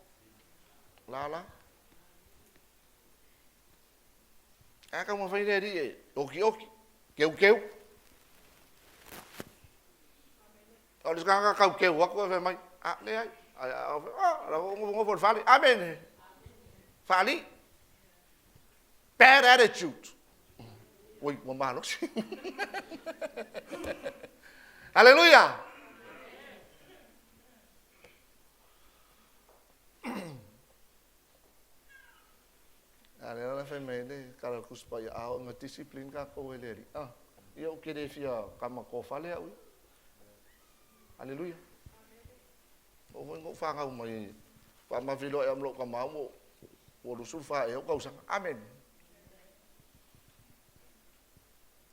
lala. Ae taumafai le Alii e okioki, keukeu. O le tagata tau keu atu e fai mai, a, leai, a, la ua nofonofo i le fale. Amene. Faalii. Bad attitude. Ui, ua malosi. Haleluia. A lea la fai mai le tala o le Tusi Paia, a oo ina discipline tatou e le Alii, a, ia ou te le fia tama tofale au ia. Aleluia. Oo foi na ou fanau mai, faamafeiloai au ma lou tama ua, ua 24 ea ou tausaga. Amene.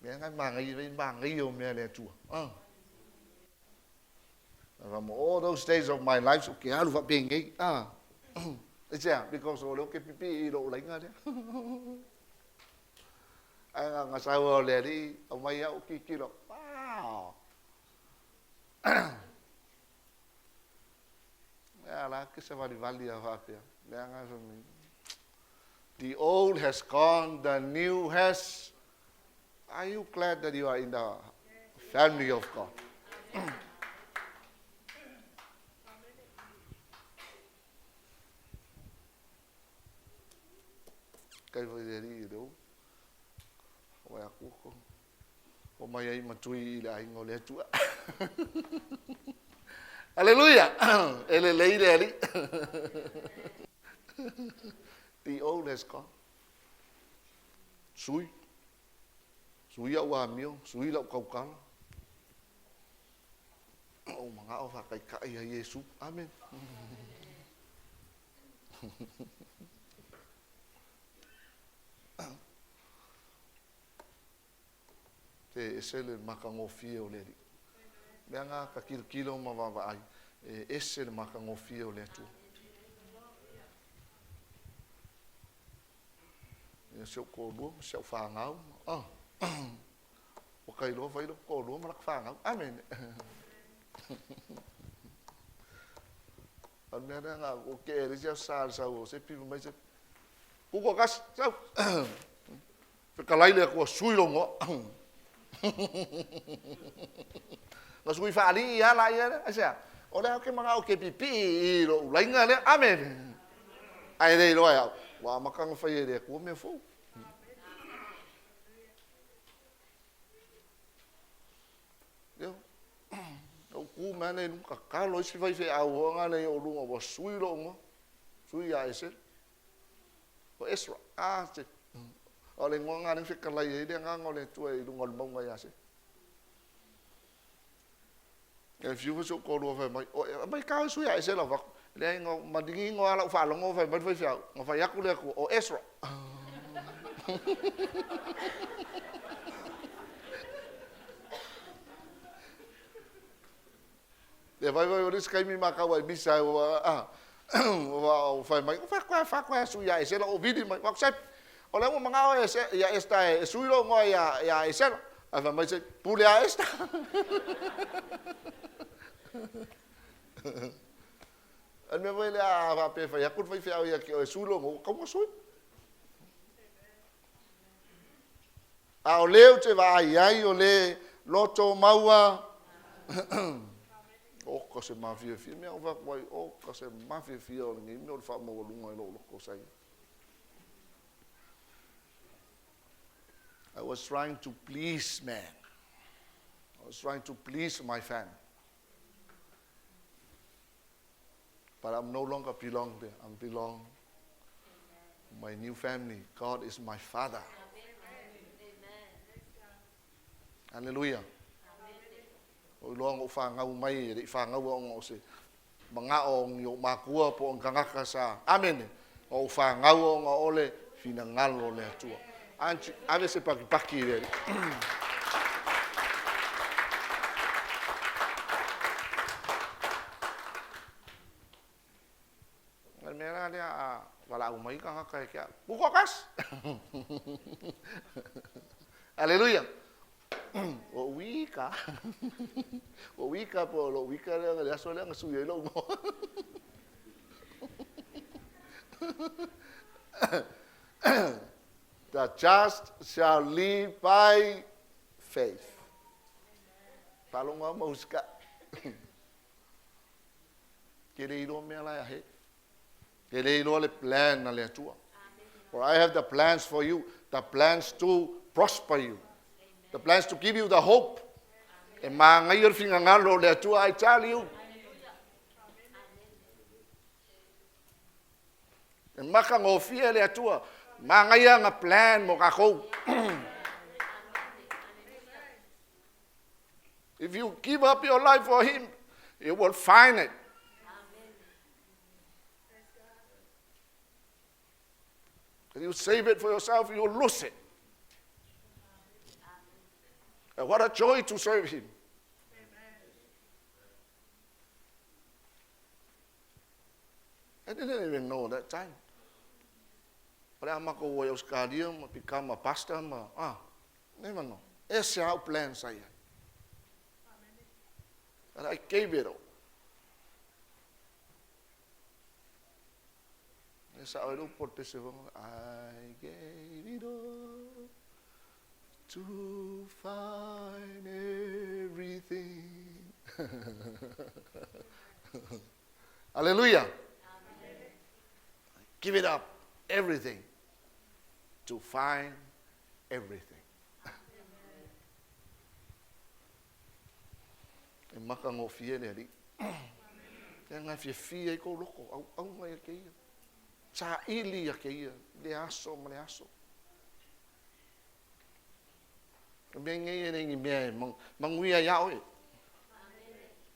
Mea na e manaia, e manaia o mea a le Atua. Ah. From all those days of my life, ou te alu faapenei. Ah. Aisea? Because o lea ou te pipii i lou laina lea. Ae na ona sau lava o le Alii aumai au tilotilo, wow! Ea la ke savalivali a faapea, leaga fai mai, The old has gone, the new has. Are you glad that you are in the family of God? Kai foi le alii le ou. Wai aku ko. O mai ai matui i le aiga o le Atua. Aleluia! E lelei le Alii. The old has gone. Sui. Sui au amio, sui lau tautala. Ou manao faataitai ia Iesu. Amen. E ese le matagofie o le Alii. Leaga ta tilotilo ma vaavaai, e ese le matagofie o le Atua. Ia si ou toalua ma si au fanau. Ah. Ua ka iloa fai lou toalua ma laka fanau. Amene. O le mea lea na o ke le isi sa le sau o se pipa mai se kuko kasi sau. Fetalai le Atua sui lou igoa. Na sui faalii lava laia lea. Aisea? O lea ou te manao ou te pipii i lou laina lea. Amene. Ae le iloa e au, ua amata ona fai e le Atua mea fou. Ioe. Ou tu mai lea i luga, tatalo isi faifeau hoga lea i ou luga, ua sui lou igoa, sui ia Esera. O Esra, a te, o le igoa lena lea na fetalai ai le Agaga o le Atua i luga o le mauga ia Sela. E fiu foi si ou toalua fai mai, o, aumai tau e sui ia Esera fatu. Leai, na manino lava lau faalogo fai mai le faifeau, na fai atu le Atua, o Esra. Ia fai fai o le isi taimi matau ai misa ai ua a ua fai mai, fai koe fai koe sui ia Esera o vili mai. Fai atu, o lea ua manao e ia Esta e sui lou igoa ia ia Esera. Ae fai mai se pule a Esta. O le mea foi lea a faapea e fai atu le faifeau ia te oe e sui lou igoa, ua tatau ona sui. A o lē ou te vaai ai o le loto maua. Oka se mafiafia mea ou fai atu ai, oka se mafiafia o lenei mea o le faamaualuga i lou loto sa ia. I was trying to please man. I was trying to please my family. But I'm no longer belong there. I'm belong my new family. God is my father. Hallelujah. O iloa na ou fanau mai, e le i fanau ona o se manao o ni ou makua po o ni tagata sa. Amene. Na ou fanau ona o le finagalo o le Atua. Ave se pakipaki i le Alii. O le mea la lea a valaau mai tagata e ke au, Kuko kas! Aleluia! Ua uika. Ua uika po o lou uika lea le aso lea na sui ai lou igoa. The just shall live by faith. Faalogo lava ma usika. Ke le iloa mea la e ahe. Ke le iloa le plan a le Atua. For I have the plans for you, the plans to prosper you, the plans to give you the hope. E māngaia le finagalo o le Atua, I tell you. E matagofie le Atua. Manaia ana plan mo tatou. If you give up your life for him, you will find it. If you save it for yourself, you will lose it. And what a joy to serve him. I didn't even know that time. O le a makou o i Ausekalia ma become a pastor ma, ah, never know. Ese au plan sa i ai. But I gave it all. E sa o le upo le pese fonga, I gave it all to find everything. Hallelujah. Give it up, everything, to find everything. E makagofie le Alii. Leaga e fiafia ai kou loko, auauga ia kēia. Saili ia kēia, i le aso ma le aso. O mea nei e le ni mea e manuia iā oe.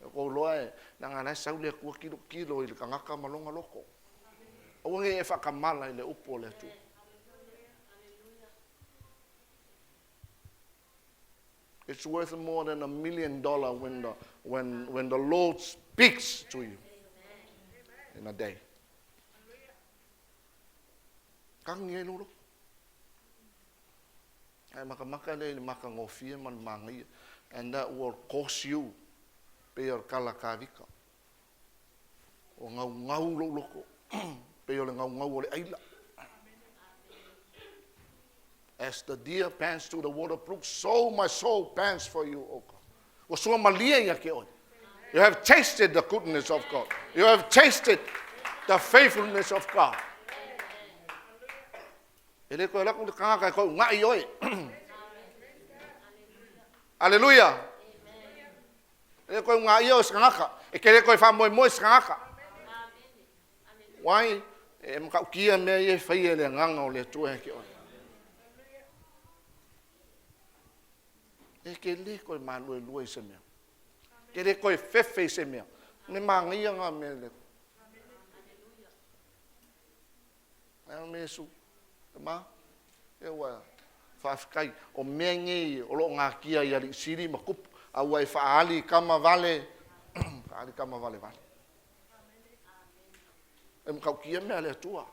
E kou loa e, leaga la e sau le Atua tilotilo i le tagata ma lona loto. Aua ne i e faatamala i le upu a le Atua. It's worth more than $1 million when the Lord speaks to you in a day. Kagi ai lou loto. Ae makamaka lea i le makagofie ma le magaia. And that will cause you pei o le kala kavika. O gaugau lou loko. Pei o le gaugau o le aila. As the deer pants to the water brook, so my soul pants for you, O God. Ua suamalie ia te oe. You have tasted the goodness of God. You have tasted the faithfulness of God. E le toe alu atu le tagata e toe uunai oe. Aleluia. E le toe uunaia oe e se tagata. E te le toe faamoemoe i se tagata. Why? E matautia mea ia e faia e le agaga o le Atua ia te oe. E te le toe maluelue i se mea. E te le toe fefe i se mea. Le manaia na mea le. Ai me Iesu, ma, e ua faafetai, o mea nei o loo natia i alii sili ma tupu, a ua e faaali i tama vale, faaali tama vale vale. E matautia mea a le Atua.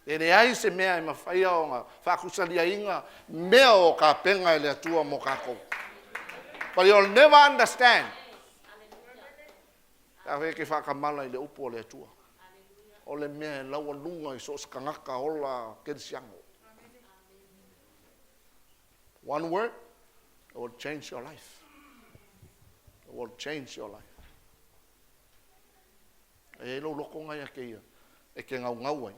E leai se mea e mafaia ona faatusaliaina mea o tapena e le Atua mo tatou. But you'll never understand. A fe ke faatamala i le upu a le Atua. O le mea e laualuga i so o se tagata ola kerisiano. One word, it will change your life. It will change your life. E ai lou loko na ia te ia, e te gaugau ai,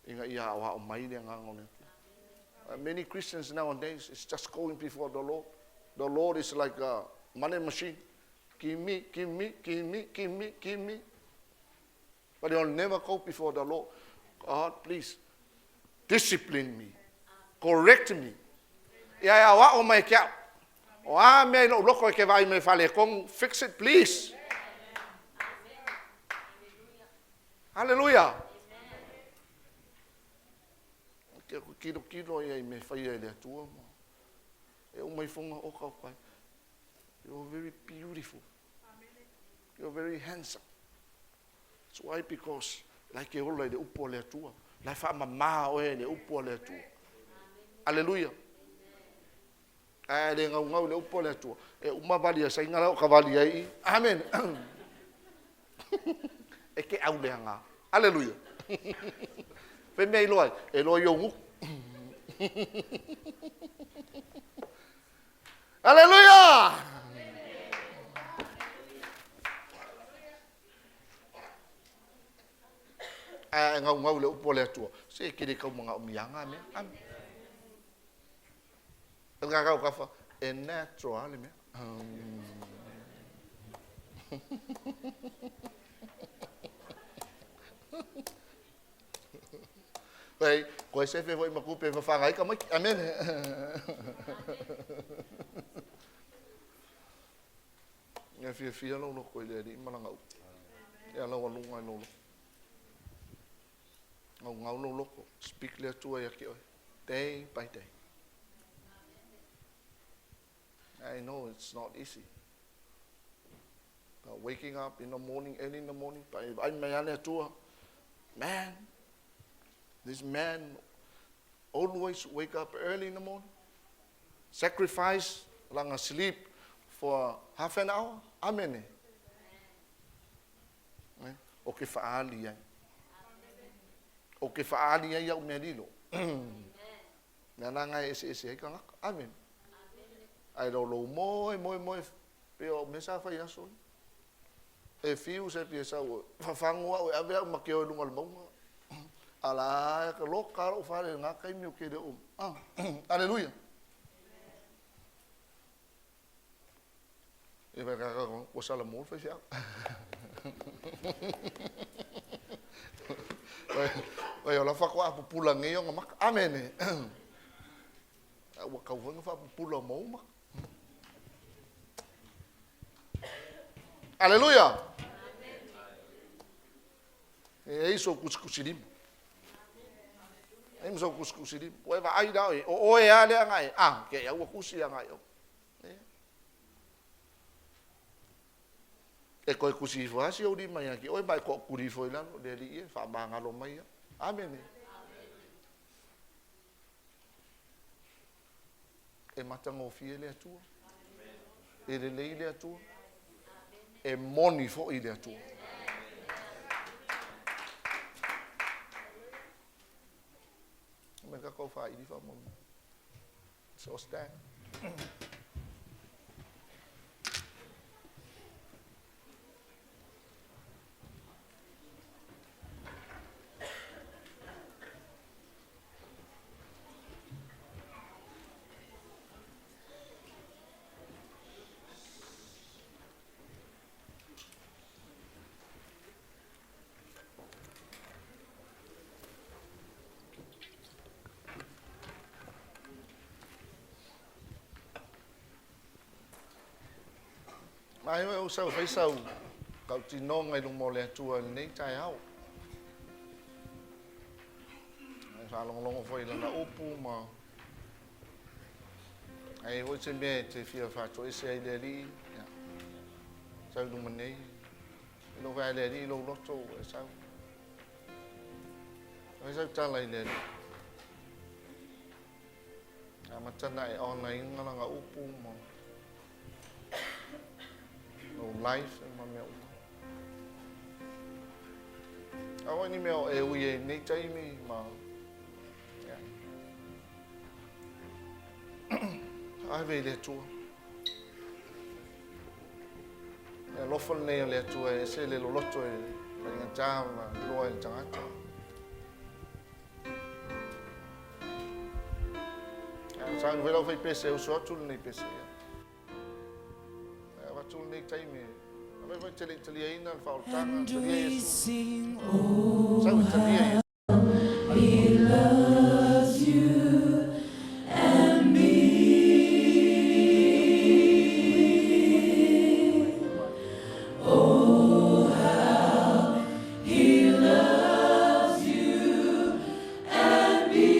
ina ia aoao mai le agaga o le Atua. Many Christians nowadays, it's just going before the Lord. The Lord is like a money machine. Give me, give me, give me, give me, give me. But you'll never go before the Lord. God, please, discipline me. Correct me. Ia e aoao mai ke au. O a mea i lou loko e ke vaai mai faaletonu, fix it please. Hallelujah. Ke ku kilokilo ia i me whaia i le Atua ma. E uma ifoga oka oka ai. You're very beautiful. You're very handsome. That's why because la e ke ola i le upu a le Atua. La e faamamā oe i le upu a le Atua. Aleluia. Ae le gaugau i le upu a le Atua. E uma vali a saina la o ka vali ai i. Amen. E ke au le anga. Aleluia. Fe mea i loa ai, e loa i ou nuku. Aleluia! Ae gaugau i le upu a le Atua. Se e te le tau manaomiaga mea. Amen. E ngākau kafa, e natural le mea. Wei, koe sefe foi ma kupe whawhangai ka maiki. Amen. Ia fiafia lou loko i le Alii ma lana upu. Ia laualuga i lou loko. Gaugau lou loko. Speak le Atua ia te oe. Day by day. I know it's not easy. But waking up in the morning, early in the morning, pa e vaai mai a le Atua, man, This man always wake up early in the morning, sacrifice lana sleep for half an hour. Amene. O ke faaali ai. O ke faaali ai au mea lilo. Mea na ngai ese ese ai kangaka. Amen. Ai lo lo moe moe moe pe o mea sa fai aso. E fiu se pia sau fafango au e ave au ma ke o lunga le maunga. Ala ka loka ro fale ngā kaimi o ke le o. Ah, aleluia. E vai ka ua sala mo fai fiau. Vai o la fa ko a pupula ngei o maka. Amen. Ua kau foi fa pupula mo maka. Aleluia. E ai so kusikusilima. Ai so kusikusilima. Ua va ai da o oe a le anga e. Ah, ke ia ua kusi anga e. E koe kusi ifo asi au lima ia ki oe mai ko kuri ifo i lalo, le li e, wha mangalo mai ia. Amen. E matagofie le Atua. E lelei le Atua. E moni foʻi le Atua. Me ka kau whairi wha moni. So stand. Mai oe o sau faisau kau tinoga i luma o le Atua i lenei taeao. Ai faalogologo foi i lana upu ma ai foi se mea e te fia faatoese ai le Alii. Ia, sau i luma nei. E lou vae le Alii lou loto e sau. Ai sau tala i le Alii. A matana e ona inga langa upu ma lou life e ma mea uma. A oi ni mea o e ui e nei taimi ma ia. Ave i le Atua. E alofa lenei o le Atua e ese le loloto e faigata ma iloa e le tagata. Sa ni lau fai pese uso atu lenei pese ia. E avatu lenei taimi. Ave fai tele talia ina le faoltaga, talia Iesu. Sau i talia Iesu. He loves you and me. Oh, how he loves you and me.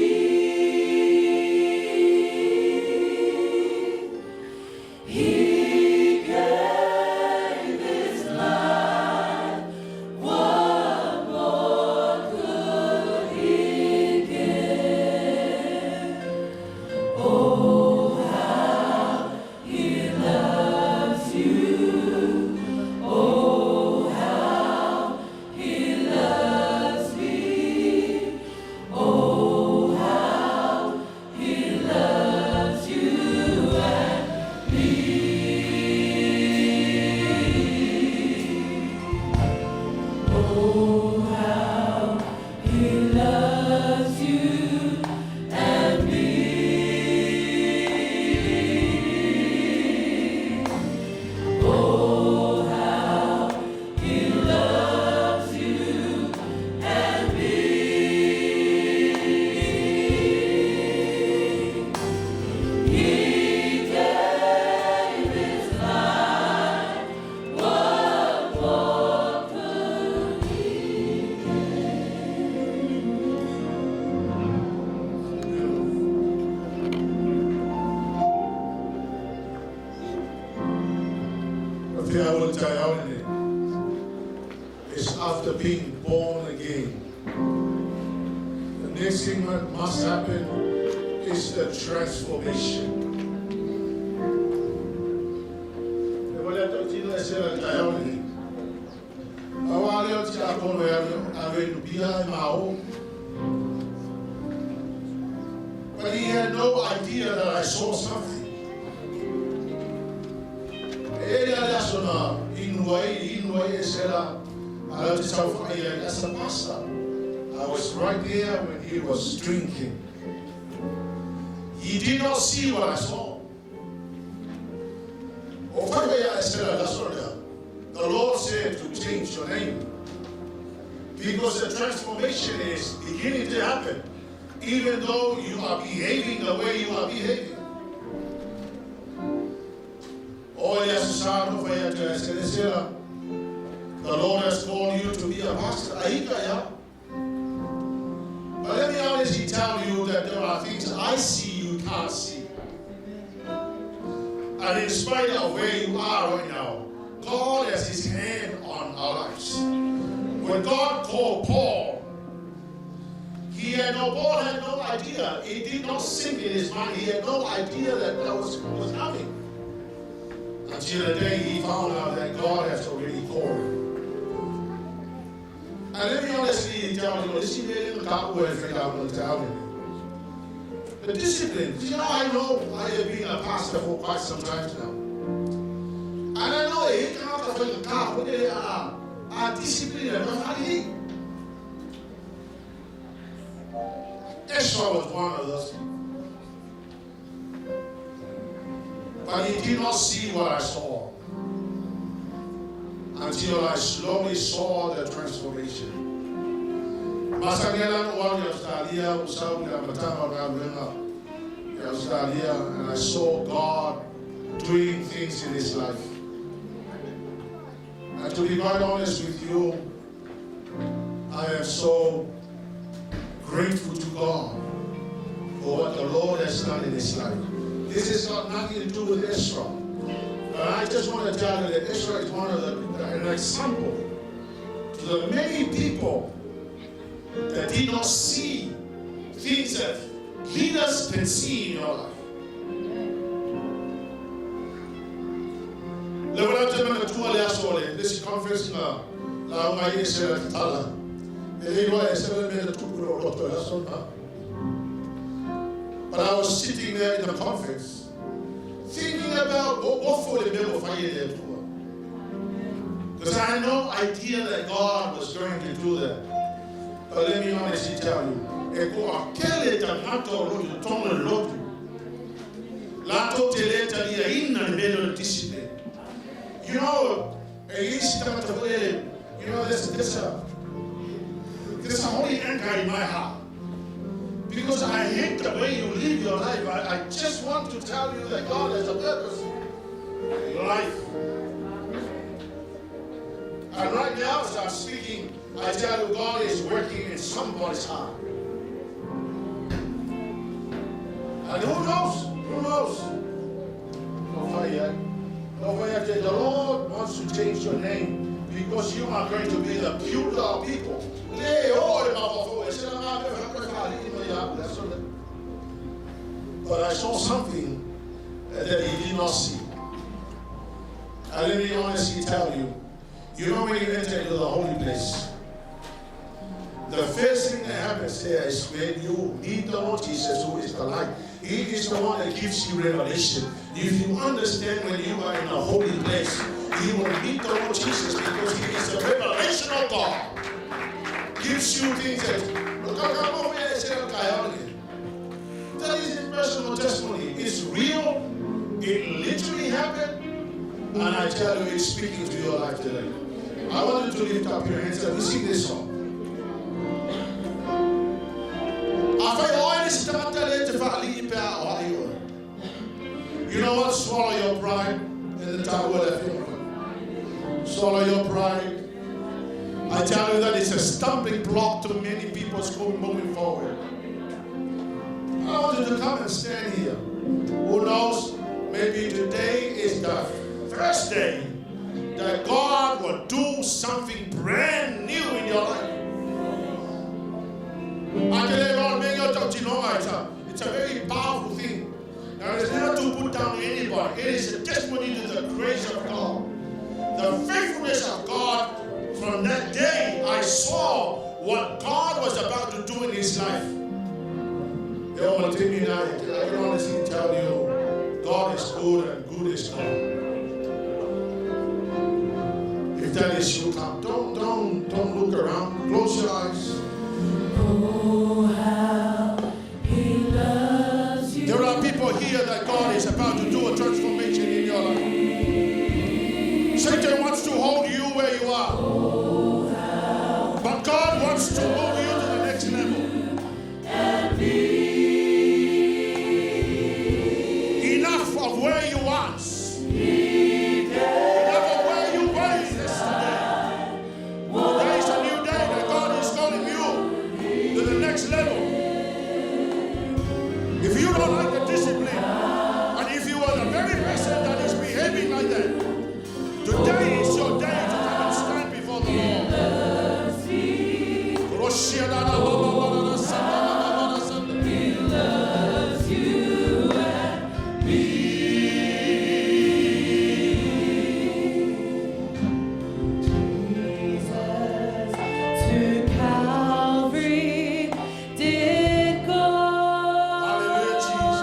He gave his life. What more could he give? Oh, how he loves you. Oh, how he loves me. Oh, how he loves you and me. Oh, how he loves you and me. Oh, how he loves you and me. He gave his life. What more could he give? Te ao le taeao lenei. It's after being born again. Next thing that must happen is the transformation. E wale atu tino e sera tai au nei. Awa leo ti a kono e ave nupia e mao. But he had no idea that I saw something. E le ale aso na inu ai e sera a te tau whai as a pastor. I was right there when he was drinking. He did not see what I saw. The Lord said to change your name. Because the transformation is beginning to happen, even though you are behaving the way you are behaving. Oh, yes, the Lord has called you to be a pastor. But let me honestly tell you that there are things I see you can't see. And in spite of where you are right now, God has His hand on our lives. When God called Paul, Paul had no idea. It did not sink in his mind. He had no idea that that was coming. Until the day he found out that God has already called him. And let me honestly tell you, this is the discipline. You know, I know I have been a pastor for quite some time now. And I know that discipline. Ezra was one of those people. But he did not see what I saw until I slowly saw the transformation. And I saw God doing things in his life. And to be quite honest with you, I am so grateful to God for what the Lord has done in his life. This has got nothing to do with Ezra. But I just want to tell you that Ezra is one of an example to the many people that did not see things that leaders can see in your life. This conference, but I was sitting there in the conference thinking about what for the middle because I had no idea that God was going to do that. But let me honestly tell you, you know, there's a holy anger in my heart. Because I hate the way you live your life. I just want to tell you that God has a purpose in your life. And right now, as I'm speaking, I tell you, God is working in somebody's heart. And who knows? Who knows? The Lord wants to change your name because you are going to be the pewter of people. But I saw something that he did not see. And let me honestly tell you, you know when you enter into the holy place, the first thing that happens there is when you meet the Lord Jesus, who is the light. He is the one that gives you revelation. If you understand when you are in a holy place, you will meet the Lord Jesus because he is the revelation of God. Gives you things that... That is a personal testimony. It's real. It literally happened. And I tell you, it's speaking to your life today. I want you to lift up your hands and we sing this song. You know what? Swallow your pride. In the Swallow your pride. I tell you that it's a stumbling block to many people's moving forward. I want you to come and stand here. Who knows? Maybe today is the first day that God will do something brand new in your life. faatinoga, it's a very powerful thing. Now, it's not to put down anybody. It is a testimony to the grace of God. The faithfulness of God. From that day, I saw what God was about to do in his life. I can honestly tell you, God is good and good is God. If that is you, come. Don't look around. Close your eyes. Oh, how he loves you. There are people here that God is about to do a transformation in your life. Satan wants to hold you where you are. But God wants to move you to the next level. Enough of where you was. Enough of where you were yesterday. Today is a new day that God is calling you to the next level. If you don't like the discipline, and if you are the very person that is behaving like that, today is your day to come and stand before the Lord. Jesus to Calvary did go. Hallelujah, Jesus.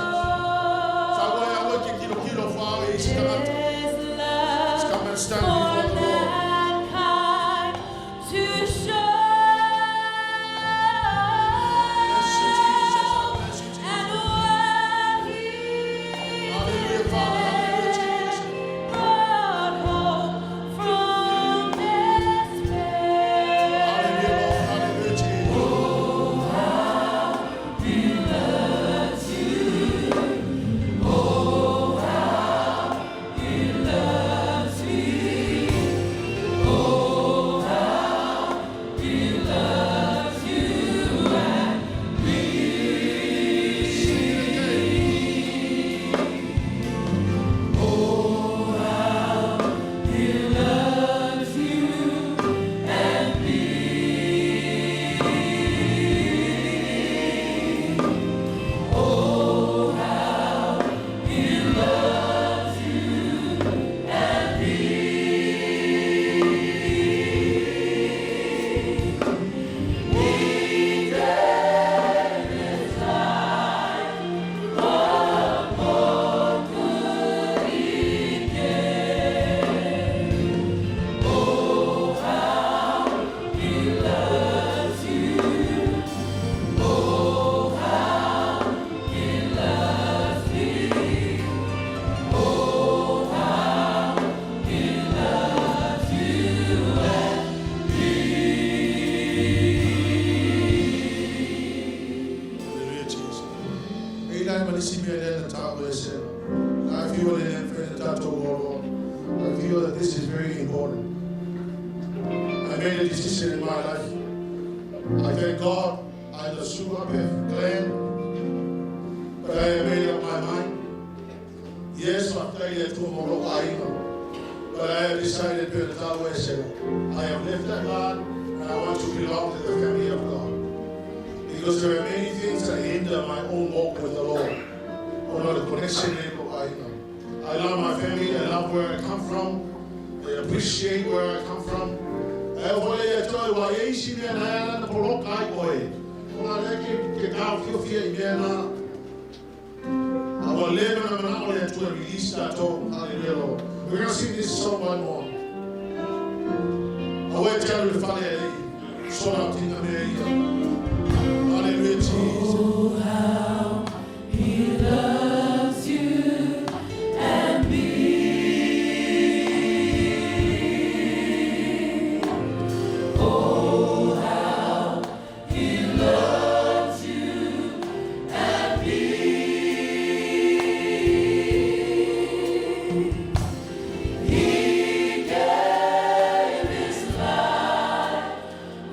Sa ua ia oe ke kilokilo fa e isi tagata. His love Come and stand for before the Lord. mankind to show. Bless you, Jesus. Bless you, Jesus. And what he Hallelujah, Father. Hallelujah, Jesus. brought hope from despair. Hallelujah, Lord. Hallelujah, Jesus. He loves you. Oh, how he loves me. Oh, how he loves you and me. Sing it again. Oh, how he loves you and me. Oh, how he loves you and me. He gave his life, what more could he give? Oh, how he loves you. Oh, how he loves me. Oh, how he loves you and me. Hallelujah, Jesus. E ila ma nisi mea lea na tāua e se. I feel it in friend Lord. I feel that this is very important. I made a decision in my life. I thank God I the Suape clan, but I have made up my mind. Yes, I'm telling you to but I have decided to I have left that God and I want to belong to the family of God. Because there are many things that hinder my own walk with the Lord. Or not the connection I love my family, I love where I come from, I appreciate where I come from. E hole e toi wa e isi mea na ana na poloka ai koe. O ngā le ke kao fio fia i mea na. A wa le mana mana o le atua release that tone. Hallelujah, Lord. We're going to sing this song one more. A wai te aru le whale e sona tinga mea ia. Hallelujah, Jesus. Oh, how he loves you and me. Oh, how he loves you and me. He gave his life,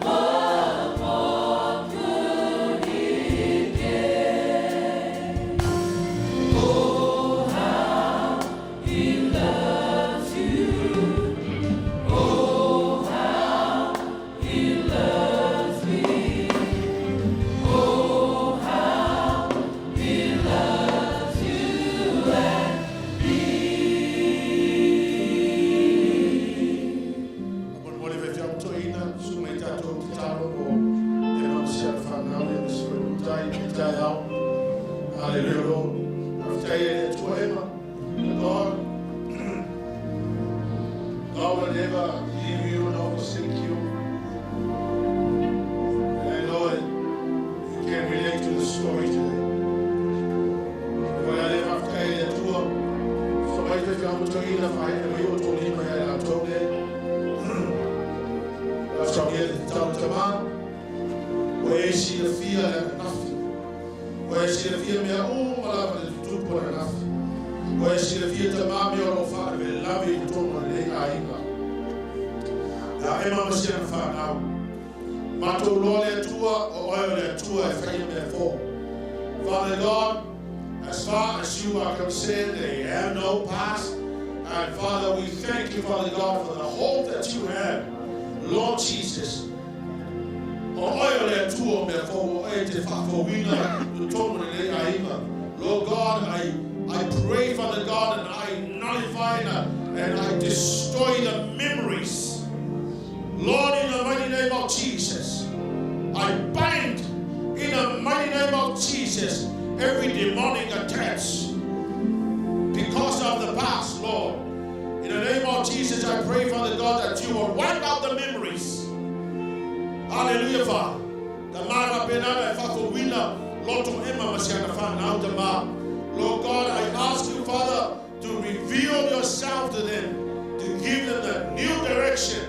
what more could he give? tatou tatalo mo e ma si ana whanau e masi koe nutai i tai au. Hallelujah, Lord. Faafetai e le Atua Ema. God, God will never leave you nor forsake you. And I know that you can relate to the story today. Ko ia le faafetai i le Atua. So mai te whiamutangi na whae e mai o tō lima ia latou le. La saunia le tatalo tamā. Ua e silafia le ananafi. Ua e silafia mea uma lava le tutupu ananafi. Ua e silafia tamā mea o lo faalavelave i totonu o lenei aiga. Ia Ema ma si ana whanau. Matou loa le Atua o oe o le Atua e whaia mea fou. Father God, as far as you are concerned, they have no past. And Father, we thank you, Father God, for the hope that you have. Lord Jesus, o oe o le Atua o mea fou, o oe te faafouina totonu o lenei aiga. Lord God, I pray, Father God, and I nullify and I destroy the memories. Lord, in the mighty name of Jesus, I bind in the mighty name of Jesus every demonic attack because of the past, Lord. In the name of Jesus, I pray, Father God, that you will wipe out the memories. Hallelujah, Father. The mara penana e whakawina loto ema ma si ana whanau te ma. Lord God, I ask you, Father, to reveal yourself to them, to give them a new direction,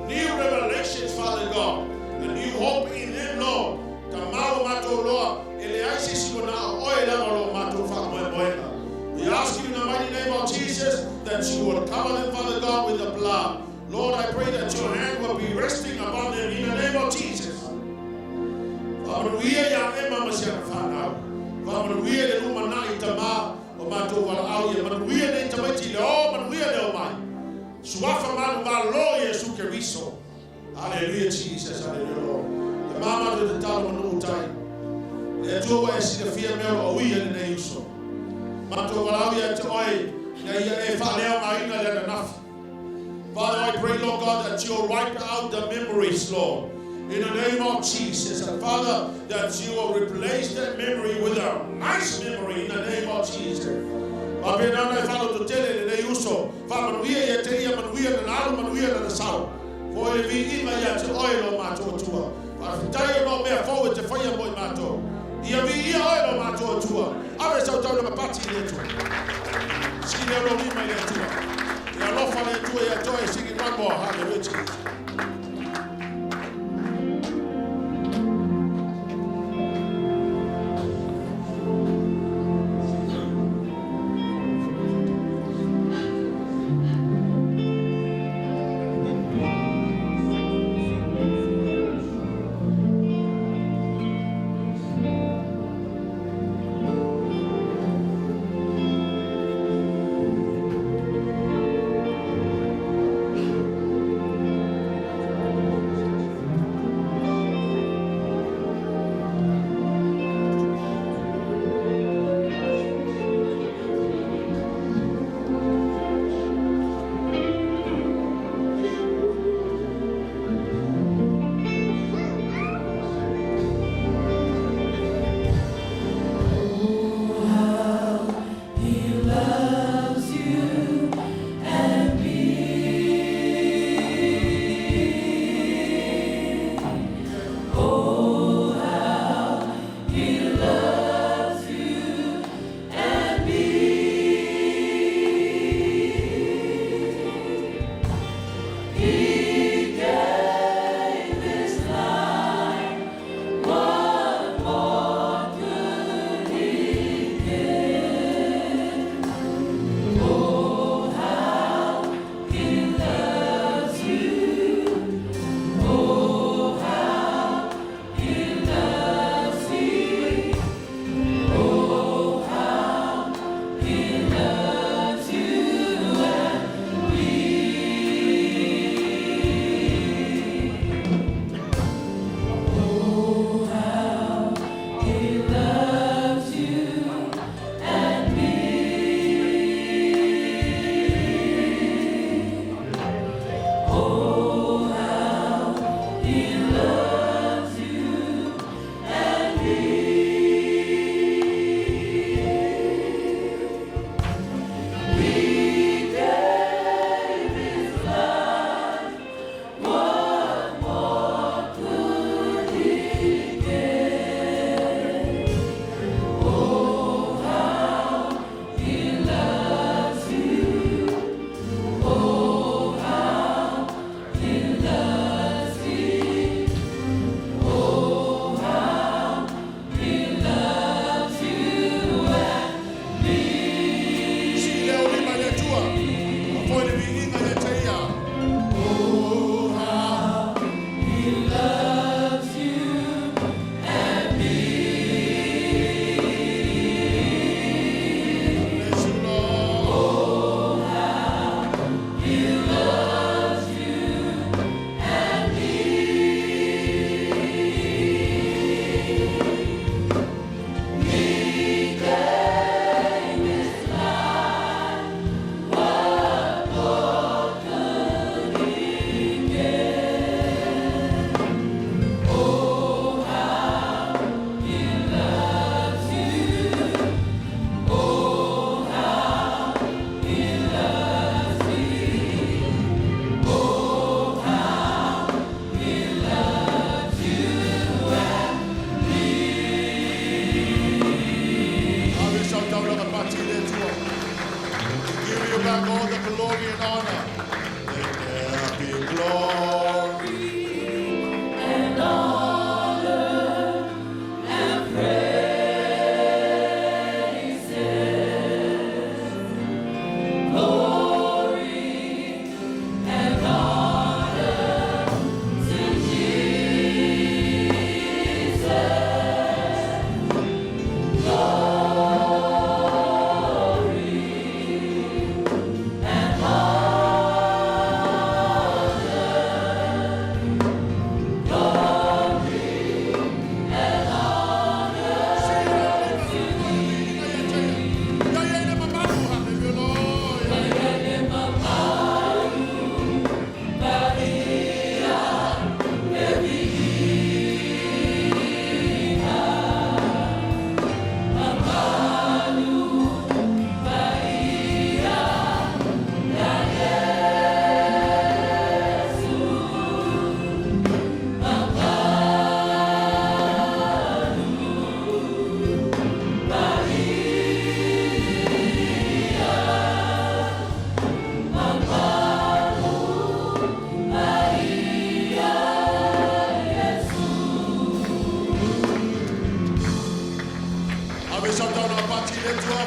new revelations, Father God, a new hope in them, Lord. Ta mau matou loa, e leai se isi ua na o oe lava lo matou faamoemoega. We ask you in the mighty name of Jesus that you will cover them, Father God, with the blood. Lord, I pray that your hand will be resting upon them in the name of Jesus. Faamanuia ia Ema ma si ana whanau. Faamanuia le lumanai tamā o matou valaau ia manuia nei tamaiti le o manuia le o mai. Suafa manumalo Iesu Keriso. Hallelujah, Jesus. Hallelujah, Lord. Te mama te tatalo manu tai. Le Atua ua e silafia mea o lo o ui e lenei uso. Matou valaau ia te oe ina ia e faaleaogaina le ananafi. Father, I pray, Lord God, that you'll wipe out the memories, Lord, in the name of Jesus. And Father, that you will replace that memory with a nice memory in the name of Jesus. Faapena ona e faalototele lenei uso, faamanuia ia te ia, manuia lana alu, manuia lana sau. Foʻi le viiga ia te oe lo matou Atua. Faafetai ona o mea fou e te faia mo i matou. Ia viia oe lo matou Atua. Ave sau taulaga pati i le Atua. Siki lea lou lima i le Atua. Ia alofa le Atua ia te oe. Sing it one more. Hallelujah, Jesus.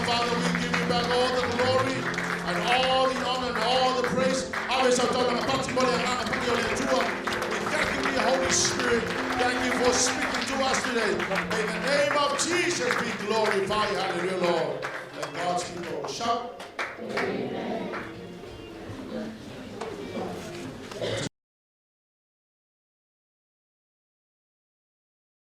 Father, we give you back all the glory and all the honor and all the praise. Ave sau taulaga pati mo le agaga paia o le Atua. We thank you, dear Holy Spirit. Thank you for speaking to us today. May the name of Jesus be glorified. Hallelujah, Lord. Let God's people shout. Amen.